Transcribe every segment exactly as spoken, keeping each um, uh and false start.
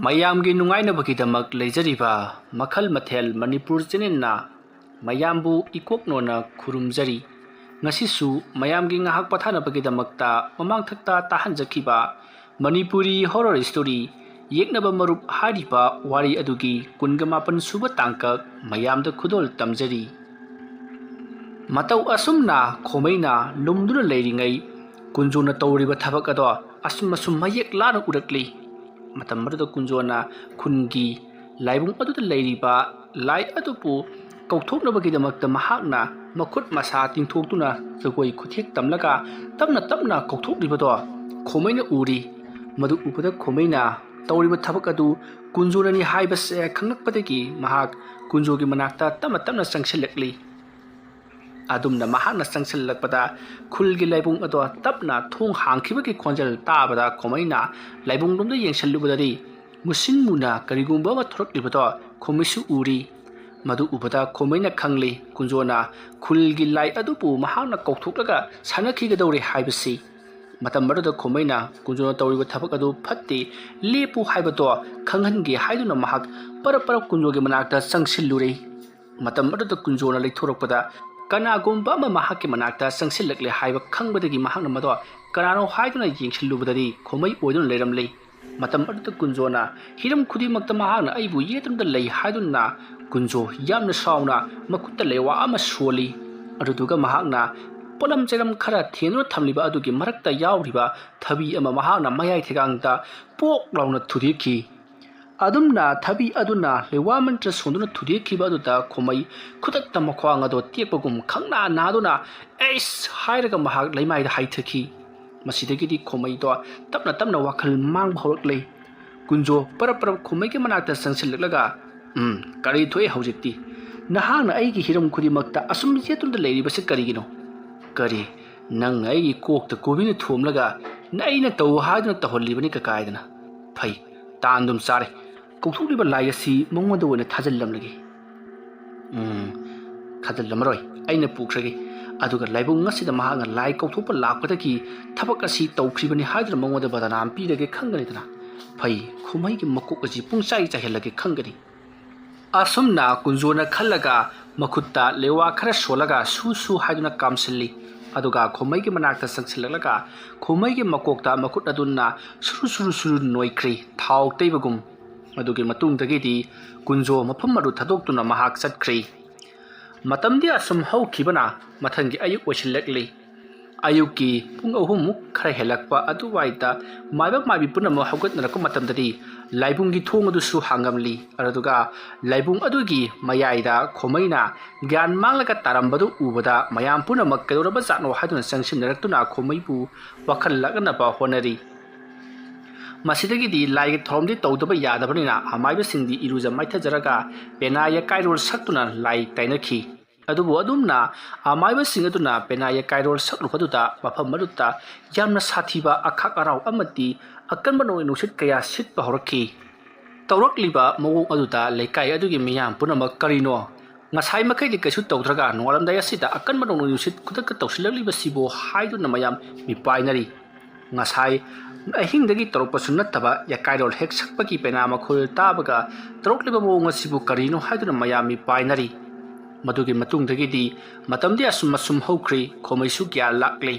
ꯃꯌꯥꯝꯒꯤ ꯅꯨꯡꯉꯥꯏꯅꯕꯒꯤꯗꯃꯛ ꯂꯩꯖꯔꯤꯕ ꯃꯈꯜ ꯃꯊꯦꯜ ꯃꯅꯤꯄꯨꯔ ꯆꯦꯅꯦꯜꯅ ꯃꯌꯥꯝꯕꯨ ꯏꯀꯣꯛꯅꯣꯅ ꯈꯨꯔꯨꯝꯖꯔꯤ꯫ ꯉꯁꯤꯁꯨ ꯃꯌꯥꯝꯒꯤ ꯉꯥꯏꯍꯥꯛ ꯄꯣꯊꯥꯅꯕꯒꯤꯗꯃꯛꯇ ꯃꯃꯥꯡꯊꯛꯇ ꯇꯥꯍꯟꯖꯈꯤꯕ ꯃꯅꯤꯄꯨꯔꯤ ꯍꯣꯔꯔ ꯁ꯭ꯇꯣꯔꯤ ꯌꯦꯛꯅꯕ ꯃꯔꯨꯞ ꯍꯥꯏꯔꯤꯕ ꯋꯥꯔꯤ ꯑꯗꯨꯒꯤ ꯀꯨꯟꯒ ꯃꯥꯄꯟ ꯁꯨꯕ ꯇꯥꯡꯀꯛ ꯃꯌꯥꯝꯗ ꯈꯨꯗꯣꯜ ꯇꯝꯖꯔꯤ꯫ ꯃꯇꯧ ꯑꯁꯨꯝꯅ ꯈꯣꯃꯩꯅ ꯂꯨꯝꯗꯨꯅ ꯂꯩꯔꯤꯉꯩ ꯀꯨꯟꯖꯣꯅ ꯇꯧꯔꯤꯕ ꯊꯕꯛ ꯑꯗꯣ ꯑꯁꯨꯝ ꯑꯁꯨꯝ ꯃꯌꯦꯛ ꯂꯥꯅ ꯎꯔꯛꯂꯤ꯫ ꯃꯇꯝ ꯑꯗꯨꯗ ꯀꯨꯟꯖꯣꯅ ꯈꯨꯟꯒꯤ ꯂꯥꯏꯕꯨꯡ ꯑꯗꯨꯗ ꯂꯩꯔꯤꯕ ꯂꯥꯏ ꯑꯗꯨꯕꯨ ꯀꯧꯊꯣꯛꯅꯕꯒꯤꯗꯃꯛꯇ ꯃꯍꯥꯛꯅ ꯃꯈꯨꯠ ꯃꯁꯥ ꯇꯤꯡꯊꯣꯛꯇꯨꯅ ꯖꯒꯣꯏ ꯈꯨꯊꯦꯛ ꯇꯝꯂꯒ ꯇꯞꯅ ꯇꯞꯅ ꯀꯧꯊꯣꯛꯂꯤꯕꯗꯣ ꯈꯣꯃꯩꯅ ꯎꯔꯤ꯫ ꯃꯗꯨ ꯎꯕꯗ ꯈꯣꯃꯩꯅ ꯇꯧꯔꯤꯕ ꯊꯕꯛ ꯑꯗꯨ ꯀꯨꯟꯖꯣꯅꯅꯤ ꯍꯥꯏꯕꯁꯦ ꯈꯪꯂꯛꯄꯗꯒꯤ ꯃꯍꯥꯛ ꯀꯨꯟꯖꯣꯒꯤ ꯃꯅꯥꯛꯇ ꯇꯞꯅ ꯇꯞꯅ ꯆꯪꯁꯤꯜꯂꯛꯂꯤ꯫ ꯑꯗꯨꯝꯅ ꯃꯍꯥꯛꯅ ꯆꯪꯁꯤꯜꯂꯛꯄꯗ ꯈꯨꯜꯒꯤ ꯂꯥꯏꯕꯨꯡ ꯑꯗꯣ ꯇꯞꯅ ꯊꯣꯡ ꯍꯥꯡꯈꯤꯕꯒꯤ ꯈꯣꯟꯖꯦꯜ ꯇꯥꯕꯗ ꯈꯣꯃꯩꯅ ꯂꯥꯏꯕꯨꯡꯂꯣꯝꯗ ꯌꯦꯡꯁꯤꯜꯂꯨꯕꯗꯗꯤ ꯃꯨꯁꯤꯟ ꯃꯨꯅ ꯀꯔꯤꯒꯨꯝꯕ ꯑꯃ ꯊꯣꯔꯛꯂꯤꯕꯗꯣ ꯈꯣꯃꯩꯁꯨ ꯎꯔꯤ꯫ ꯃꯗꯨ ꯎꯕꯗ ꯈꯣꯃꯩꯅ ꯈꯪꯂꯤ ꯀꯨꯟꯖꯣꯅ ꯈꯨꯜꯒꯤ ꯂꯥꯏ ꯑꯗꯨꯕꯨ ꯃꯍꯥꯛꯅ ꯀꯧꯊꯣꯛꯂꯒ ꯁꯥꯟꯅꯈꯤꯒꯗꯧꯔꯦ ꯍꯥꯏꯕꯁꯤ꯫ ꯃꯇꯝ ꯑꯗꯨꯗ ꯈꯣꯃꯩꯅ ꯀꯨꯟꯖꯣꯅ ꯇꯧꯔꯤꯕ ꯊꯕꯛ ꯑꯗꯨ ꯐꯠꯇꯦ, ꯂꯦꯞꯄꯨ ꯍꯥꯏꯕꯗꯣ ꯈꯪꯍꯟꯒꯦ ꯍꯥꯏꯗꯨꯅ ꯃꯍꯥꯛ ꯄꯔꯞ ꯄꯔꯞ ꯀꯨꯟꯖꯣꯒꯤ ꯃꯅꯥꯛꯇ ꯆꯪꯁꯤꯜꯂꯨꯔꯦ꯫ ꯃꯇꯝ ꯑꯗꯨꯗ ꯀꯨꯟꯖꯣꯅ ꯂꯩꯊꯣꯔꯛꯄꯗ ꯀꯅꯥꯒꯨꯝꯕ ꯑꯃ ꯃꯍꯥꯛꯀꯤ ꯃꯅꯥꯛꯇ ꯆꯪꯁꯤꯜꯂꯛꯂꯦ ꯍꯥꯏꯕ ꯈꯪꯕꯗꯒꯤ ꯃꯍꯥꯛꯅ ꯃꯗꯣ ꯀꯅꯥꯅꯣ ꯍꯥꯏꯗꯨꯅ ꯌꯦꯡꯁꯤꯜꯂꯨꯕꯗꯗꯤ ꯈꯣꯃꯩ ꯑꯣꯏꯗꯨꯅ ꯂꯩꯔꯝꯂꯤ꯫ ꯃꯇꯝ ꯑꯗꯨꯗ ꯀꯨꯟꯖꯣꯅ ꯍꯤꯔꯝ ꯈꯨꯗꯤꯡꯃꯛꯇ ꯃꯍꯥꯛꯅ ꯑꯩꯕꯨ ꯌꯦꯠꯇꯨꯅ ꯂꯩ ꯍꯥꯏꯗꯨꯅ ꯀꯨꯟꯖꯣ ꯌꯥꯝꯅ ꯁꯥꯎꯅ ꯃꯈꯨꯠꯇ ꯂꯩꯋꯥ ꯑꯃ ꯁꯣꯜꯂꯤ꯫ ꯑꯗꯨꯗꯨꯒ ꯃꯍꯥꯛꯅ ꯄꯣꯠꯂꯝ ꯆꯩꯔꯝ ꯈꯔ ꯊꯦꯡꯗꯨꯅ ꯊꯝꯂꯤꯕ ꯑꯗꯨꯒꯤ ꯃꯔꯛꯇ ꯌꯥꯎꯔꯤꯕ ꯊꯕꯤ ꯑꯃ ꯃꯍꯥꯛꯅ ꯃꯌꯥꯏ ꯊꯦꯒꯥꯡꯗ ꯄꯣꯛ ꯂꯥꯎꯅ ꯊꯨꯗꯦꯛꯈꯤ꯫ ꯑꯗꯨꯝꯅ ꯊꯕꯤ ꯑꯗꯨꯅ ꯂꯩꯋꯥ ꯃꯟꯇ꯭ꯔ ꯁꯣꯟꯗꯨꯅ ꯊꯨꯗꯦꯛꯈꯤꯕ ꯑꯗꯨꯗ ꯈꯣꯃꯩ ꯈꯨꯗꯛꯇ ꯃꯈ꯭ꯋꯥꯡ ꯑꯗꯣ ꯇꯦꯛꯄꯒꯨꯝ ꯈꯪꯅꯥ ꯅꯥꯗꯨꯅ "ꯑꯩꯁ!" ꯍꯥꯏꯔꯒ ꯃꯍꯥꯛ ꯂꯩꯃꯥꯏꯗ ꯍꯥꯏꯊꯈꯤ꯫ ꯃꯁꯤꯗꯒꯤꯗꯤ ꯈꯣꯃꯩꯗꯣ ꯇꯞꯅ ꯇꯞꯅ ꯋꯥꯈꯜ ꯃꯥꯡꯕ ꯍꯧꯔꯛꯂꯦ꯫ ꯀꯨꯟꯖꯣ ꯄꯔꯞ ꯄꯔꯞ ꯈꯣꯃꯩꯒꯤ ꯃꯅꯥꯛꯇ ꯆꯪꯁꯤꯜꯂꯛꯂꯒ, "ꯎꯝ, ꯀꯔꯤ ꯊꯣꯛꯑꯦ ꯍꯧꯖꯤꯛꯇꯤ? ꯅꯍꯥꯛꯅ ꯑꯩꯒꯤ ꯍꯤꯔꯝ ꯈꯨꯗꯤꯡꯃꯛꯇ ꯑꯁꯨꯝ ꯌꯦꯠꯇꯨꯅ ꯂꯩꯔꯤꯕꯁꯤ ꯀꯔꯤꯒꯤꯅꯣ? ꯀꯔꯤ, ꯅꯪꯅ ꯑꯩꯒꯤ ꯀꯣꯛꯇ ꯀꯣꯕꯤꯅ ꯊꯣꯝꯂꯒ ꯑꯩꯅ ꯇꯧ ꯍꯥꯏꯗꯨꯅ ꯇꯧꯍꯜꯂꯤꯕꯅꯤ ꯀꯀꯥꯏꯗꯅ? ꯐꯩ, ꯇꯥꯟꯗꯨꯝ ꯆꯥꯔꯦ꯫ ꯀꯧꯊꯣꯛꯂꯤꯕ ꯂꯥꯏ ꯑꯁꯤ ꯃꯉꯣꯟꯗ ꯑꯣꯏꯅ ꯊꯥꯖꯤꯜꯂꯝꯂꯒꯦ꯫ ꯎꯝ, ꯊꯥꯖꯤꯜꯂꯝꯃꯔꯣꯏ, ꯑꯩꯅ ꯄꯨꯈ꯭ꯔꯒꯦ꯫ ꯑꯗꯨꯒ ꯂꯥꯏꯕꯨꯡ ꯑꯁꯤꯗ ꯃꯍꯥꯛꯅ ꯂꯥꯏ ꯀꯧꯊꯣꯛꯄ ꯂꯥꯛꯄꯗꯒꯤ ꯊꯕꯛ ꯑꯁꯤ ꯇꯧꯈ꯭ꯔꯤꯕꯅꯤ ꯍꯥꯏꯗꯨꯅ ꯃꯉꯣꯟꯗ ꯕꯗꯅꯥꯝ ꯄꯤꯔꯒꯦ ꯈꯪꯒꯅꯤꯗꯅ?" "ꯐꯩ, ꯈꯣꯃꯩꯒꯤ ꯃꯀꯣꯛ ꯑꯁꯤ ꯄꯨꯡꯆꯥꯏ ꯆꯥꯏꯍꯜꯂꯒꯦ ꯈꯪꯒꯅꯤ"꯫ ꯑꯁꯨꯝꯅ ꯀꯨꯟꯖꯣꯅ ꯈꯜꯂꯒ ꯃꯈꯨꯠꯇ ꯂꯦꯋꯥ ꯈꯔ ꯁꯣꯜꯂꯒ ꯁꯨ ꯁꯨ ꯍꯥꯏꯗꯨꯅ ꯀꯥꯝꯁꯤꯜꯂꯤ꯫ ꯑꯗꯨꯒ ꯈꯣꯃꯩꯒꯤ ꯃꯅꯥꯛꯇ ꯆꯪꯁꯤꯜꯂꯛꯂꯒ ꯈꯣꯃꯩꯒꯤ ꯃꯀꯣꯛꯇ ꯃꯈꯨꯠ ꯑꯗꯨꯅ ꯁꯨꯔꯨ ꯁꯨꯔꯨ ꯁꯨꯔꯨ ꯅꯣꯏꯈ꯭ꯔꯤ, ꯊꯥꯎ ꯇꯩꯕꯒꯨꯝ꯫ ꯑꯗꯨꯒꯤ ꯃꯇꯨꯡꯗꯒꯤꯗꯤ ꯀꯨꯟꯖꯣ ꯃꯐꯝ ꯑꯗꯨ ꯊꯥꯗꯣꯛꯇꯨꯅ ꯃꯍꯥꯛ ꯆꯠꯈ꯭ꯔꯤ꯫ ꯃꯇꯝꯗꯤ ꯑꯁꯨꯝ ꯍꯧꯈꯤꯕꯅ ꯃꯊꯪꯒꯤ ꯑꯌꯨꯛ ꯑꯣꯏꯁꯤꯜꯂꯛꯂꯤ꯫ ꯑꯌꯨꯛꯀꯤ ꯄꯨꯡ ꯑꯍꯨꯝꯃꯨꯛ ꯈꯔ ꯍꯦꯜꯂꯛꯄ ꯑꯗꯨꯋꯥꯏꯗ ꯃꯥꯏꯕ ꯃꯥꯏꯕꯤ ꯄꯨꯝꯅꯃꯛ ꯍꯧꯒꯠꯅꯔꯛꯄ ꯃꯇꯝꯗꯗꯤ ꯂꯥꯏꯕꯨꯡꯒꯤ ꯊꯣꯡ ꯑꯗꯨꯁꯨ ꯍꯥꯡꯉꯝꯂꯤ꯫ ꯑꯗꯨꯒ ꯂꯥꯏꯕꯨꯡ ꯑꯗꯨꯒꯤ ꯃꯌꯥꯏꯗ ꯈꯣꯃꯩꯅ ꯒ꯭ꯌꯥꯟ ꯃꯥꯡꯂꯒ ꯇꯥꯔꯝꯕꯗꯨ ꯎꯕꯗ ꯃꯌꯥꯝ ꯄꯨꯝꯅꯃꯛ ꯀꯩꯗꯧꯔꯕꯖꯥꯠꯅꯣ ꯍꯥꯏꯗꯨꯅ ꯆꯪꯁꯤꯟꯅꯔꯛꯇꯨꯅ ꯈꯣꯃꯩꯕꯨ ꯋꯥꯈꯜ ꯂꯥꯛꯅꯅꯕ ꯍꯣꯠꯅꯔꯤ꯫ ꯃꯁꯤꯗꯒꯤꯗꯤ ꯂꯥꯏꯒꯤ ꯊꯧꯔꯝꯗꯤ ꯇꯧꯗꯕ ꯌꯥꯗꯕꯅꯤꯅ ꯑꯃꯥꯏꯕꯁꯤꯡꯗꯤ ꯏꯔꯨꯖ ꯃꯥꯏꯊꯖꯔꯒ ꯄꯦꯅꯥ ꯌꯦꯀꯥꯏꯔꯣꯜ ꯁꯛꯇꯨꯅ ꯂꯥꯏ ꯇꯥꯏꯅꯈꯤ꯫ ꯑꯗꯨꯕꯨ ꯑꯗꯨꯝꯅ ꯑꯃꯥꯏꯕꯁꯤꯡ ꯑꯗꯨꯅ ꯄꯦꯅꯥ ꯌꯦꯀꯥꯏꯔꯣꯜ ꯁꯛꯂꯨꯕꯗꯨꯗ ꯃꯐꯝ ꯑꯗꯨꯗ ꯌꯥꯝꯅ ꯁꯥꯊꯤꯕ ꯑꯈꯥꯛ ꯑꯔꯥꯎ ꯑꯃꯗꯤ ꯑꯀꯟꯕ ꯅꯣꯡꯂꯩ ꯅꯨꯡꯁꯤꯠ ꯀꯌꯥ ꯁꯤꯠꯄ ꯍꯧꯔꯛꯈꯤ꯫ ꯇꯧꯔꯛꯂꯤꯕ ꯃꯑꯣꯡ ꯑꯗꯨꯗ ꯂꯩꯀꯥꯏ ꯑꯗꯨꯒꯤ ꯃꯤꯌꯥꯝ ꯄꯨꯝꯅꯃꯛ "ꯀꯔꯤꯅꯣ? ꯉꯁꯥꯏ ꯃꯈꯩꯗꯤ ꯀꯩꯁꯨ ꯇꯧꯗ꯭ꯔꯒ ꯅꯣꯡꯉꯥꯜꯂꯝꯗꯥꯏ ꯑꯁꯤꯗ ꯑꯀꯟꯕ ꯅꯣꯡꯂꯩ ꯅꯨꯡꯁꯤꯠ ꯈꯨꯗꯛꯇ ꯇꯧꯁꯤꯜꯂꯛꯂꯤꯕꯁꯤꯕꯨ?" ꯍꯥꯏꯗꯨꯅ ꯃꯌꯥꯝ ꯃꯤꯄꯥꯏꯅꯔꯤ꯫ ꯉꯁꯥꯏ ꯑꯍꯤꯡꯗꯒꯤ ꯇꯧꯔꯛꯄꯁꯨ ꯅꯠꯇꯕ ꯌꯥꯀꯥꯏꯔꯣꯜ ꯍꯦꯛ ꯁꯛꯄꯒꯤ ꯄꯦꯅꯥ ꯃꯈꯣꯜ ꯇꯥꯕꯒ ꯇꯧꯔꯛꯂꯤꯕ ꯃꯑꯣꯡ ꯑꯁꯤꯕꯨ ꯀꯔꯤꯅꯣ ꯍꯥꯏꯗꯨꯅ ꯃꯌꯥꯝ ꯃꯤꯄꯥꯏꯅꯔꯤ꯫ ꯃꯗꯨꯒꯤ ꯃꯇꯨꯡꯗꯒꯤꯗꯤ ꯃꯇꯝꯗꯤ ꯑꯁꯨꯝ ꯑꯁꯨꯝ ꯍꯧꯈ꯭ꯔꯤ꯫ ꯈꯣꯃꯩꯁꯨ ꯒ꯭ꯌꯥꯟ ꯂꯥꯛꯂꯤ꯫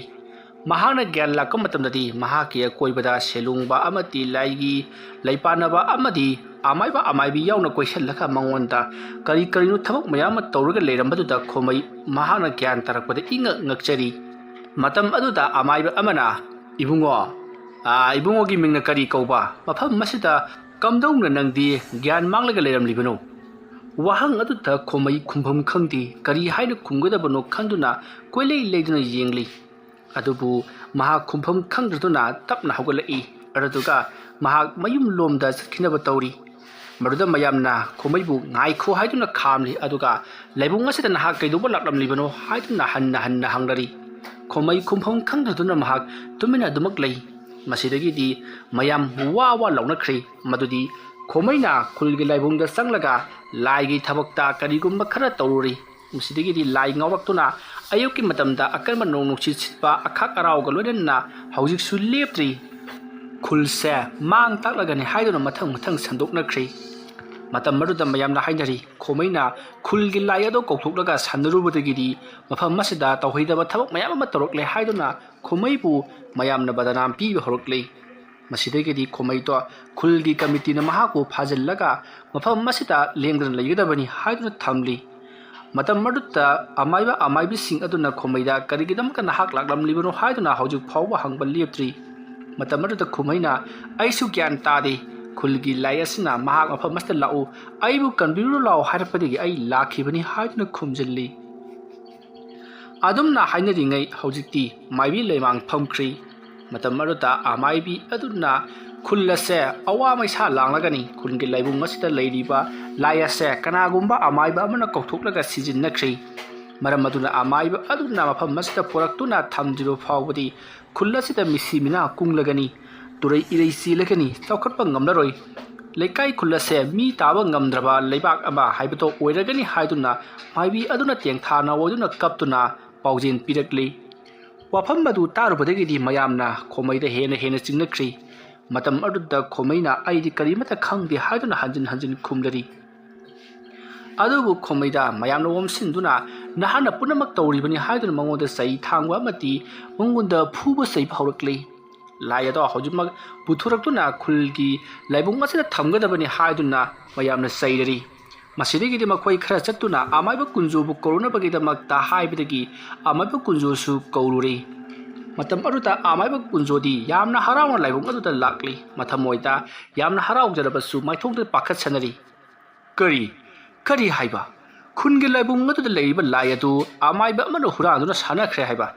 ꯃꯍꯥꯛꯅ ꯒ꯭ꯌꯥꯟ ꯂꯥꯛꯄ ꯃꯇꯝꯗꯗꯤ ꯃꯍꯥꯛꯀꯤ ꯑꯀꯣꯏꯕꯗ ꯁꯦꯂꯨꯡꯕ ꯑꯃꯗꯤ ꯂꯥꯏꯒꯤ ꯂꯩꯄꯥꯟꯅꯕ ꯑꯃꯗꯤ ꯑꯃꯥꯏꯕ ꯑꯃꯥꯏꯕꯤ ꯌꯥꯎꯅ ꯀꯣꯏꯁꯤꯜꯂꯒ ꯃꯉꯣꯟꯗ ꯀꯔꯤ ꯀꯔꯤꯅꯣ ꯊꯕꯛ ꯃꯌꯥꯝ ꯑꯃ ꯇꯧꯔꯒ ꯂꯩꯔꯝꯕꯗꯨꯗ ꯈꯣꯃꯩ ꯃꯍꯥꯛꯅ ꯒ꯭ꯌꯥꯟ ꯇꯥꯔꯛꯄꯗ ꯏꯉꯛ ꯉꯛꯆꯔꯤ꯫ ꯃꯇꯝ ꯑꯗꯨꯗ ꯑꯃꯥꯏꯕ ꯑꯃꯅ, "ꯏꯕꯨꯡꯉꯣ, ꯑꯥ, ꯏꯕꯨꯡꯉꯣꯒꯤ ꯃꯤꯡꯅ ꯀꯔꯤ ꯀꯧꯕ? ꯃꯐꯝ ꯑꯁꯤꯗ ꯀꯝꯗꯧꯅ ꯅꯪꯗꯤ ꯒ꯭ꯌꯥꯟ ꯃꯥꯡꯂꯒ ꯂꯩꯔꯝꯂꯤꯕꯅꯣ?" ꯋꯥꯍꯪ ꯑꯗꯨꯗ ꯈꯣꯃꯩ ꯈꯨꯝꯐꯝ ꯈꯪꯗꯦ, ꯀꯔꯤ ꯍꯥꯏꯅ ꯈꯨꯝꯒꯗꯕꯅꯣ ꯈꯪꯗꯨꯅ ꯀꯣꯏꯂꯩ ꯂꯩꯗꯨꯅ ꯌꯦꯡꯂꯤ꯫ ꯑꯗꯨꯕꯨ ꯃꯍꯥꯛ ꯈꯨꯝꯐꯝ ꯈꯪꯗ꯭ꯔꯗꯨꯅ ꯇꯞꯅ ꯍꯧꯒꯠꯂꯛꯏ꯫ ꯑꯗꯨꯗꯨꯒ ꯃꯍꯥꯛ ꯃꯌꯨꯝ ꯂꯣꯝꯗ ꯆꯠꯈꯤꯅꯕ ꯇꯧꯔꯤ꯫ ꯃꯗꯨꯗ ꯃꯌꯥꯝꯅ ꯈꯣꯃꯩꯕꯨ "ꯉꯥꯏꯈꯣ" ꯍꯥꯏꯗꯨꯅ ꯈꯥꯝꯂꯤ꯫ ꯑꯗꯨꯒ "ꯂꯥꯏꯕꯨꯡ ꯑꯁꯤꯗ ꯅꯍꯥꯛ ꯀꯩꯗꯧꯕ ꯂꯥꯛꯂꯝꯂꯤꯕꯅꯣ?" ꯍꯥꯏꯗꯨꯅ ꯍꯟꯅ ꯍꯟꯅ ꯍꯪꯅꯔꯤ꯫ ꯈꯣꯃꯩ ꯈꯨꯝꯐꯝ ꯈꯪꯗꯗꯨꯅ ꯃꯍꯥꯛ ꯇꯨꯃꯤꯟꯅ ꯑꯗꯨꯃꯛ ꯂꯩ꯫ ꯃꯁꯤꯗꯒꯤꯗꯤ ꯃꯌꯥꯝ ꯋꯥ ꯋꯥ ꯂꯥꯎꯅꯈ꯭ꯔꯤ꯫ ꯃꯗꯨꯗꯤ ꯈꯣꯃꯩꯅ ꯈꯨꯜꯒꯤ ꯂꯥꯏꯕꯨꯡꯗ ꯆꯪꯂꯒ ꯂꯥꯏꯒꯤ ꯊꯕꯛꯇ ꯀꯔꯤꯒꯨꯝꯕ ꯈꯔ ꯇꯧꯔꯨꯔꯤ꯫ ꯃꯁꯤꯗꯒꯤꯗꯤ ꯂꯥꯏ ꯉꯥꯎꯔꯛꯇꯨꯅ ꯑꯌꯨꯛꯀꯤ ꯃꯇꯝꯗ ꯑꯀꯟꯕ ꯅꯣꯡ ꯅꯨꯡꯁꯤꯠ ꯁꯤꯠꯄ ꯑꯈꯥꯛ ꯑꯔꯥꯎꯒ ꯂꯣꯏꯅꯅ ꯍꯧꯖꯤꯛꯁꯨ ꯂꯦꯞꯇ꯭ꯔꯤ꯫ ꯈꯨꯜꯁꯦ ꯃꯥꯡ ꯇꯥꯛꯂꯒꯅꯤ ꯍꯥꯏꯗꯨꯅ ꯃꯊꯪ ꯃꯊꯪ ꯁꯟꯗꯣꯛꯅꯈ꯭ꯔꯦ꯫ ꯃꯇꯝ ꯑꯗꯨꯗ ꯃꯌꯥꯝꯅ ꯍꯥꯏꯅꯔꯤ, ꯈꯣꯃꯩꯅ ꯈꯨꯜꯒꯤ ꯂꯥꯏ ꯑꯗꯣ ꯀꯧꯊꯣꯛꯂꯒ ꯁꯥꯟꯅꯔꯨꯕꯗꯒꯤꯗꯤ ꯃꯐꯝ ꯑꯁꯤꯗ ꯇꯧꯍꯩꯗꯕ ꯊꯕꯛ ꯃꯌꯥꯝ ꯑꯃ ꯇꯧꯔꯛꯂꯦ ꯍꯥꯏꯗꯨꯅ ꯈꯣꯃꯩꯕꯨ ꯃꯌꯥꯝꯅ ꯕꯗꯅꯥꯝ ꯄꯤꯕ ꯍꯧꯔꯛꯂꯤ꯫ ꯃꯁꯤꯗꯒꯤꯗꯤ ꯈꯣꯃꯩꯗꯣ ꯈꯨꯜꯒꯤ ꯀꯃꯤꯇꯤꯅ ꯃꯍꯥꯛꯄꯨ ꯐꯥꯖꯤꯜꯂꯒ ꯃꯐꯝ ꯑꯁꯤꯗ ꯂꯦꯡꯗꯅ ꯂꯩꯒꯗꯕꯅꯤ ꯍꯥꯏꯗꯨꯅ ꯊꯝꯂꯤ꯫ ꯃꯇꯝ ꯑꯗꯨꯗ ꯑꯃꯥꯏꯕ ꯑꯃꯥꯏꯕꯤꯁꯤꯡ ꯑꯗꯨꯅ ꯈꯣꯃꯩꯗ ꯀꯔꯤꯒꯤꯗꯃꯛꯇ ꯅꯍꯥꯛ ꯂꯥꯛꯂꯝꯂꯤꯕꯅꯣ ꯍꯥꯏꯗꯨꯅ ꯍꯧꯖꯤꯛ ꯐꯥꯎꯕ ꯍꯪꯕ ꯂꯦꯞꯇ꯭ꯔꯤ꯫ ꯃꯇꯝ ꯑꯗꯨꯗ ꯈꯣꯃꯩꯅ, "ꯑꯩꯁꯨ ꯒ꯭ꯌꯥꯟ ꯇꯥꯗꯦ꯫ ꯈꯨꯜꯒꯤ ꯂꯥꯏ ꯑꯁꯤꯅ ꯃꯍꯥꯛ ꯃꯐꯝ ꯑꯁꯤꯗ ꯂꯥꯛꯎ, ꯑꯩꯕꯨ ꯀꯟꯕꯤꯔꯨ ꯂꯥꯛꯎ ꯍꯥꯏꯔꯛꯄꯗꯒꯤ ꯑꯩ ꯂꯥꯛꯈꯤꯕꯅꯤ" ꯍꯥꯏꯗꯨꯅ ꯈꯨꯝꯖꯤꯜꯂꯤ꯫ ꯑꯗꯨꯝꯅ ꯍꯥꯏꯅꯔꯤꯉꯩ ꯍꯧꯖꯤꯛꯇꯤ ꯃꯥꯏꯕꯤ ꯂꯩꯃꯥꯡ ꯐꯝꯈ꯭ꯔꯤ꯫ ꯃꯇꯝ ꯑꯗꯨꯗ ꯑꯃꯥꯏꯕꯤ ꯑꯗꯨꯅ ꯈꯨꯜ ꯑꯁꯦ ꯑꯋꯥ ꯃꯩꯁꯥ ꯂꯥꯡꯂꯒꯅꯤ, ꯈꯨꯜꯒꯤ ꯂꯥꯏꯕꯨꯡ ꯑꯁꯤꯗ ꯂꯩꯔꯤꯕ ꯂꯥꯏ ꯑꯁꯦ ꯀꯅꯥꯒꯨꯝꯕ ꯑꯃꯥꯏꯕ ꯑꯃꯅ ꯀꯧꯊꯣꯛꯂꯒ ꯁꯤꯖꯤꯟꯅꯈ꯭ꯔꯤ꯫ ꯃꯔꯝ ꯑꯗꯨꯅ ꯑꯃꯥꯏꯕ ꯑꯗꯨꯅ ꯃꯐꯝ ꯑꯁꯤꯗ ꯄꯨꯔꯛꯇꯨꯅ ꯊꯝꯗ꯭ꯔꯤꯕ ꯐꯥꯎꯕꯗꯤ ꯈꯨꯜ ꯑꯁꯤꯗ ꯃꯤꯁꯤ ꯃꯤꯅꯥ ꯀꯨꯡꯂꯒꯅꯤ꯫ ꯇꯨꯔꯩ ꯏꯔꯩ ꯆꯦꯜꯂꯒꯅꯤ, ꯆꯥꯎꯈꯠꯄ ꯉꯝꯂꯔꯣꯏ꯫ ꯂꯩꯀꯥꯏ ꯈꯨꯜ ꯑꯁꯦ ꯃꯤ ꯇꯥꯕ ꯉꯝꯗ꯭ꯔꯕ ꯂꯩꯕꯥꯛ ꯑꯃ ꯍꯥꯏꯕꯗꯣ ꯑꯣꯏꯔꯒꯅꯤ ꯍꯥꯏꯗꯨꯅ ꯃꯥꯏꯕꯤ ꯑꯗꯨꯅ ꯇꯦꯡꯊꯥ ꯅꯥꯑꯣꯏꯗꯨꯅ ꯀꯞꯇꯨꯅ ꯄꯥꯎꯖꯦꯜ ꯄꯤꯔꯛꯂꯤ꯫ ꯋꯥꯐꯝ ꯑꯗꯨ ꯇꯥꯔꯨꯕꯗꯒꯤꯗꯤ ꯃꯌꯥꯝꯅ ꯈꯣꯃꯩꯗ ꯍꯦꯟꯅ ꯍꯦꯟꯅ ꯆꯤꯡꯅꯈ꯭ꯔꯤ꯫ ꯃꯇꯝ ꯑꯗꯨꯗ ꯈꯣꯃꯩꯅ "ꯑꯩꯗꯤ ꯀꯔꯤꯃꯠꯇ ꯈꯪꯗꯦ" ꯍꯥꯏꯗꯨꯅ ꯍꯟꯖꯤꯟ ꯍꯟꯖꯤꯟ ꯈꯨꯝꯂꯔꯤ꯫ ꯑꯗꯨꯕꯨ ꯈꯣꯃꯩꯗ ꯃꯌꯥꯝꯅ ꯑꯣꯝꯁꯤꯟꯗꯨꯅ ꯅꯍꯥꯛꯅ ꯄꯨꯝꯅꯃꯛ ꯇꯧꯔꯤꯕꯅꯤ ꯍꯥꯏꯗꯨꯅ ꯃꯉꯣꯟꯗ ꯆꯩ ꯊꯥꯡꯕ ꯑꯃꯗꯤ ꯃꯉꯣꯟꯗ ꯐꯨꯕ ꯆꯩꯕ ꯍꯧꯔꯛꯂꯤ꯫ ꯂꯥꯏ ꯑꯗꯣ ꯍꯧꯖꯤꯛꯃꯛ ꯄꯨꯊꯣꯔꯛꯇꯨꯅ ꯈꯨꯜꯒꯤ ꯂꯥꯏꯕꯨꯡ ꯑꯁꯤꯗ ꯊꯝꯒꯗꯕꯅꯤ ꯍꯥꯏꯗꯨꯅ ꯃꯌꯥꯝꯅ ꯆꯩꯔꯔꯤ꯫ ꯃꯁꯤꯗꯒꯤꯗꯤ ꯃꯈꯣꯏ ꯈꯔ ꯆꯠꯇꯨꯅ ꯑꯃꯥꯏꯕ ꯀꯨꯟꯖꯣꯕꯨ ꯀꯧꯔꯨꯅꯕꯒꯤꯗꯃꯛꯇ ꯍꯥꯏꯕꯗꯒꯤ ꯑꯃꯥꯏꯕ ꯀꯨꯟꯖꯣꯁꯨ ꯀꯧꯔꯨꯔꯤ꯫ ꯃꯇꯝ ꯑꯗꯨꯗ ꯑꯃꯥꯏꯕ ꯀꯨꯟꯖꯣꯗꯤ ꯌꯥꯝꯅ ꯍꯔꯥꯎꯅ ꯂꯥꯏꯕꯨꯡ ꯑꯗꯨꯗ ꯂꯥꯛꯂꯤ꯫ ꯃꯊꯃꯣꯏꯗ ꯌꯥꯝꯅ ꯍꯔꯥꯎꯖꯔꯕꯁꯨ ꯃꯥꯏꯊꯣꯡꯗ ꯄꯥꯈꯠꯁꯅꯔꯤ꯫ "ꯀꯔꯤ? ꯀꯔꯤ ꯍꯥꯏꯕ? ꯈꯨꯟꯒꯤ ꯂꯥꯏꯕꯨꯡ ꯑꯗꯨꯗ ꯂꯩꯔꯤꯕ ꯂꯥꯏ ꯑꯗꯨ ꯑꯃꯥꯏꯕ ꯑꯃꯅ ꯍꯨꯔꯥꯟꯗꯨꯅ ꯁꯥꯟꯅꯈ꯭ꯔꯦ ꯍꯥꯏꯕ?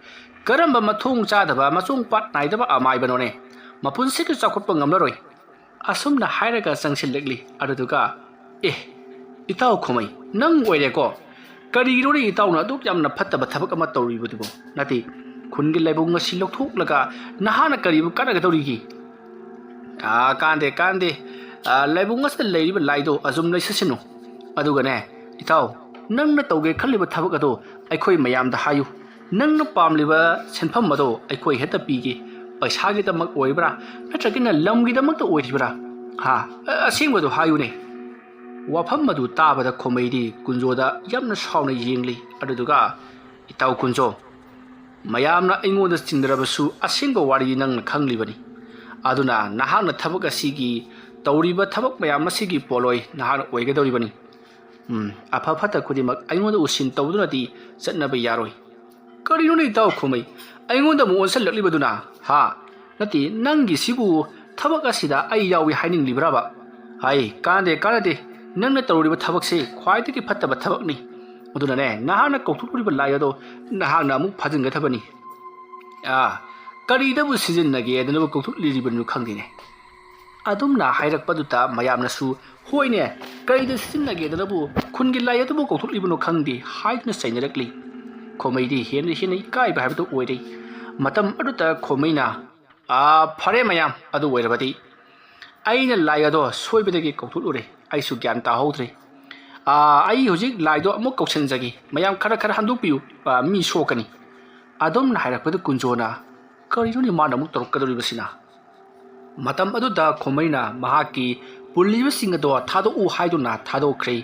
ꯀꯔꯝꯕ ꯃꯊꯣꯡ ꯆꯥꯗꯕ, ꯃꯆꯣꯡ ꯄꯥꯠ ꯅꯥꯏꯗꯕ ꯑꯃꯥꯏꯕꯅꯣꯅꯦ? ꯃꯄꯨꯟꯁꯤꯒꯤ ꯆꯥꯎꯈꯠꯄ ꯉꯝꯂꯔꯣꯏ꯫" ꯑꯁꯨꯝꯅ ꯍꯥꯏꯔꯒ ꯆꯪꯁꯤꯜꯂꯛꯂꯤ꯫ ꯑꯗꯨꯗꯨꯒ, "ꯑꯦ, ꯏꯇꯥꯎ ꯈꯣꯃꯩ, ꯅꯪ ꯑꯣꯏꯔꯦꯀꯣ? ꯀꯔꯤꯒꯤꯅꯣꯅꯦ ꯏꯇꯥꯎꯅ ꯑꯗꯨꯛ ꯌꯥꯝꯅ ꯐꯠꯇꯕ ꯊꯕꯛ ꯑꯃ ꯇꯧꯔꯤꯕꯗꯨꯕꯣ? ꯅꯠꯇꯦ, ꯈꯨꯟꯒꯤ ꯂꯥꯏꯕꯨꯡ ꯑꯁꯤ ꯂꯧꯊꯣꯛꯂꯒ ꯅꯍꯥꯛꯅ ꯀꯔꯤꯕꯨ ꯀꯥꯟꯅꯒꯗꯧꯔꯤꯒꯦ?" "ꯑꯥ, ꯀꯥꯟꯗꯦ, ꯀꯥꯟꯗꯦ꯫ ꯑꯥ, ꯂꯥꯏꯕꯨꯡ ꯑꯁꯤꯗ ꯂꯩꯔꯤꯕ ꯂꯥꯏꯗꯣ ꯑꯗꯨꯝ ꯂꯩꯁꯁꯅꯨ꯫ ꯑꯗꯨꯒꯅꯦ, ꯏꯇꯥꯎ, ꯅꯪꯅ ꯇꯧꯒꯦ ꯈꯜꯂꯤꯕ ꯊꯕꯛ ꯑꯗꯣ ꯑꯩꯈꯣꯏ ꯃꯌꯥꯝꯗ ꯍꯥꯏꯌꯨ꯫ ꯅꯪꯅ ꯄꯥꯝꯂꯤꯕ ꯁꯦꯟꯐꯝ ꯑꯗꯣ ꯑꯩꯈꯣꯏ ꯍꯦꯛꯇ ꯄꯤꯒꯦ꯫ ꯄꯩꯁꯥꯒꯤꯗꯃꯛ ꯑꯣꯏꯕ꯭ꯔꯥ, ꯅꯠꯇ꯭ꯔꯒꯅ ꯂꯝꯒꯤꯗꯃꯛꯇ ꯑꯣꯏꯔꯤꯕ꯭ꯔꯥ? ꯍꯥ? ꯑ-, ꯑꯁꯦꯡꯕꯗꯨ ꯍꯥꯏꯌꯨꯅꯦ꯫ ꯋꯥꯐꯝ ꯑꯗꯨ ꯇꯥꯕꯗ ꯈꯣꯃꯩꯗꯤ ꯀꯨꯟꯖꯣꯗ ꯌꯥꯝꯅ ꯁꯥꯎꯅ ꯌꯦꯡꯂꯤ꯫ ꯑꯗꯨꯗꯨꯒ, "ꯏꯇꯥꯎ ꯀꯨꯟꯖꯣ, ꯃꯌꯥꯝꯅ ꯑꯩꯉꯣꯟꯗ ꯆꯤꯡꯅꯔꯕꯁꯨ ꯑꯁꯦꯡꯕ ꯋꯥꯔꯤ ꯅꯪꯅ ꯈꯪꯂꯤꯕꯅꯤ꯫ ꯑꯗꯨꯅ ꯅꯍꯥꯛꯅ ꯊꯕꯛ ꯑꯁꯤꯒꯤ, ꯇꯧꯔꯤꯕ ꯊꯕꯛ ꯃꯌꯥꯝ ꯑꯁꯤꯒꯤ ꯄꯣꯠꯂꯣꯏ ꯅꯍꯥꯛꯅ ꯑꯣꯏꯒꯗꯧꯔꯤꯕꯅꯤ꯫ ꯎꯝ, ꯑꯐ ꯐꯠꯇ ꯈꯨꯗꯤꯡꯃꯛ ꯑꯩꯉꯣꯟꯗ ꯎꯁꯤꯟ ꯇꯧꯗꯨꯅꯗꯤ ꯆꯠꯅꯕ ꯌꯥꯔꯣꯏ꯫" "ꯀꯔꯤꯅꯣꯅꯦ ꯏꯇꯥꯎ ꯈꯣꯃꯩ? ꯑꯩꯉꯣꯟꯗ ꯑꯃꯨꯛ ꯑꯣꯟꯁꯤꯜꯂꯛꯂꯤꯕꯗꯨꯅ? ꯍꯥ? ꯅꯠꯇꯦ, ꯅꯪꯒꯤꯁꯤꯕꯨ ꯊꯕꯛ ꯑꯁꯤꯗ ꯑꯩ ꯌꯥꯎꯏ ꯍꯥꯏꯅꯤꯡꯂꯤꯕ꯭ꯔꯕ? ꯍꯥꯏ, ꯀꯥꯟꯅꯗꯦ, ꯀꯥꯟꯅꯗꯦ꯫ ꯅꯪꯅ ꯇꯧꯔꯤꯕ ꯊꯕꯛꯁꯤ ꯈ꯭ꯋꯥꯏꯗꯒꯤ ꯐꯠꯇꯕ ꯊꯕꯛꯅꯤ꯫ ꯑꯗꯨꯅꯅꯦ, ꯅꯍꯥꯛꯅ ꯀꯧꯊꯣꯛꯂꯤꯕ ꯂꯥꯏ ꯑꯗꯣ ꯅꯍꯥꯛꯅ ꯑꯃꯨꯛ ꯐꯥꯖꯤꯟꯒꯗꯕꯅꯤ꯫" "ꯑꯥ, ꯀꯔꯤꯗꯕꯨ ꯁꯤꯖꯤꯟꯅꯒꯦꯗꯅꯕꯨ ꯀꯧꯊꯣꯛꯂꯤꯕꯅꯣ ꯈꯪꯗꯦꯅꯦ꯫" ꯑꯗꯨꯝꯅ ꯍꯥꯏꯔꯛꯄꯗꯨꯗ ꯃꯌꯥꯝꯅꯁꯨ, "ꯍꯣꯏꯅꯦ, ꯀꯔꯤꯗ ꯁꯤꯖꯤꯟꯅꯒꯦꯗꯅꯕꯨ ꯈꯨꯟꯒꯤ ꯂꯥꯏ ꯑꯗꯨꯕꯨ ꯀꯧꯊꯣꯛꯂꯤꯕꯅꯣ ꯈꯪꯗꯦ" ꯍꯥꯏꯗꯨꯅ ꯆꯩꯅꯔꯛꯂꯤ꯫ ꯈꯣꯃꯩꯗꯤ ꯍꯦꯟꯅ ꯍꯦꯟꯅ ꯏꯀꯥꯏꯕ ꯍꯥꯏꯕꯗꯨ ꯑꯣꯏꯔꯦ꯫ ꯃꯇꯝ ꯑꯗꯨꯗ ꯈꯣꯃꯩꯅ, "ꯑꯥ, ꯐꯔꯦ ꯃꯌꯥꯝ, ꯑꯗꯨ ꯑꯣꯏꯔꯕꯗꯤ ꯑꯩꯅ ꯂꯥꯏ ꯑꯗꯣ ꯁꯣꯏꯕꯗꯒꯤ ꯀꯧꯊꯣꯛꯂꯨꯔꯦ꯫ ꯑꯩꯁꯨ ꯒ꯭ꯌꯥꯟ ꯇꯥꯍꯧꯗ꯭ꯔꯦ꯫ ꯑꯥ, ꯑꯩ ꯍꯧꯖꯤꯛ ꯂꯥꯏꯗꯣ ꯑꯃꯨꯛ ꯀꯧꯁꯤꯟꯖꯒꯦ꯫ ꯃꯌꯥꯝ ꯈꯔ ꯈꯔ ꯍꯟꯗꯣꯛꯄꯤꯌꯨ, ꯑꯥ, ꯃꯤ ꯁꯣꯛꯀꯅꯤ꯫" ꯑꯗꯨꯝꯅ ꯍꯥꯏꯔꯛꯄꯗ ꯀꯨꯟꯖꯣꯅ, "ꯀꯔꯤꯅꯣꯅꯦ ꯃꯥꯅ ꯑꯃꯨꯛ ꯇꯧꯔꯛꯀꯗꯧꯔꯤꯕꯁꯤꯅ?" ꯃꯇꯝ ꯑꯗꯨꯗ ꯈꯣꯃꯩꯅ ꯃꯍꯥꯛꯀꯤ ꯄꯨꯜꯂꯤꯕꯁꯤꯡ ꯑꯗꯣ ꯊꯥꯗꯣꯛꯎ ꯍꯥꯏꯗꯨꯅ ꯊꯥꯗꯣꯛꯈ꯭ꯔꯦ꯫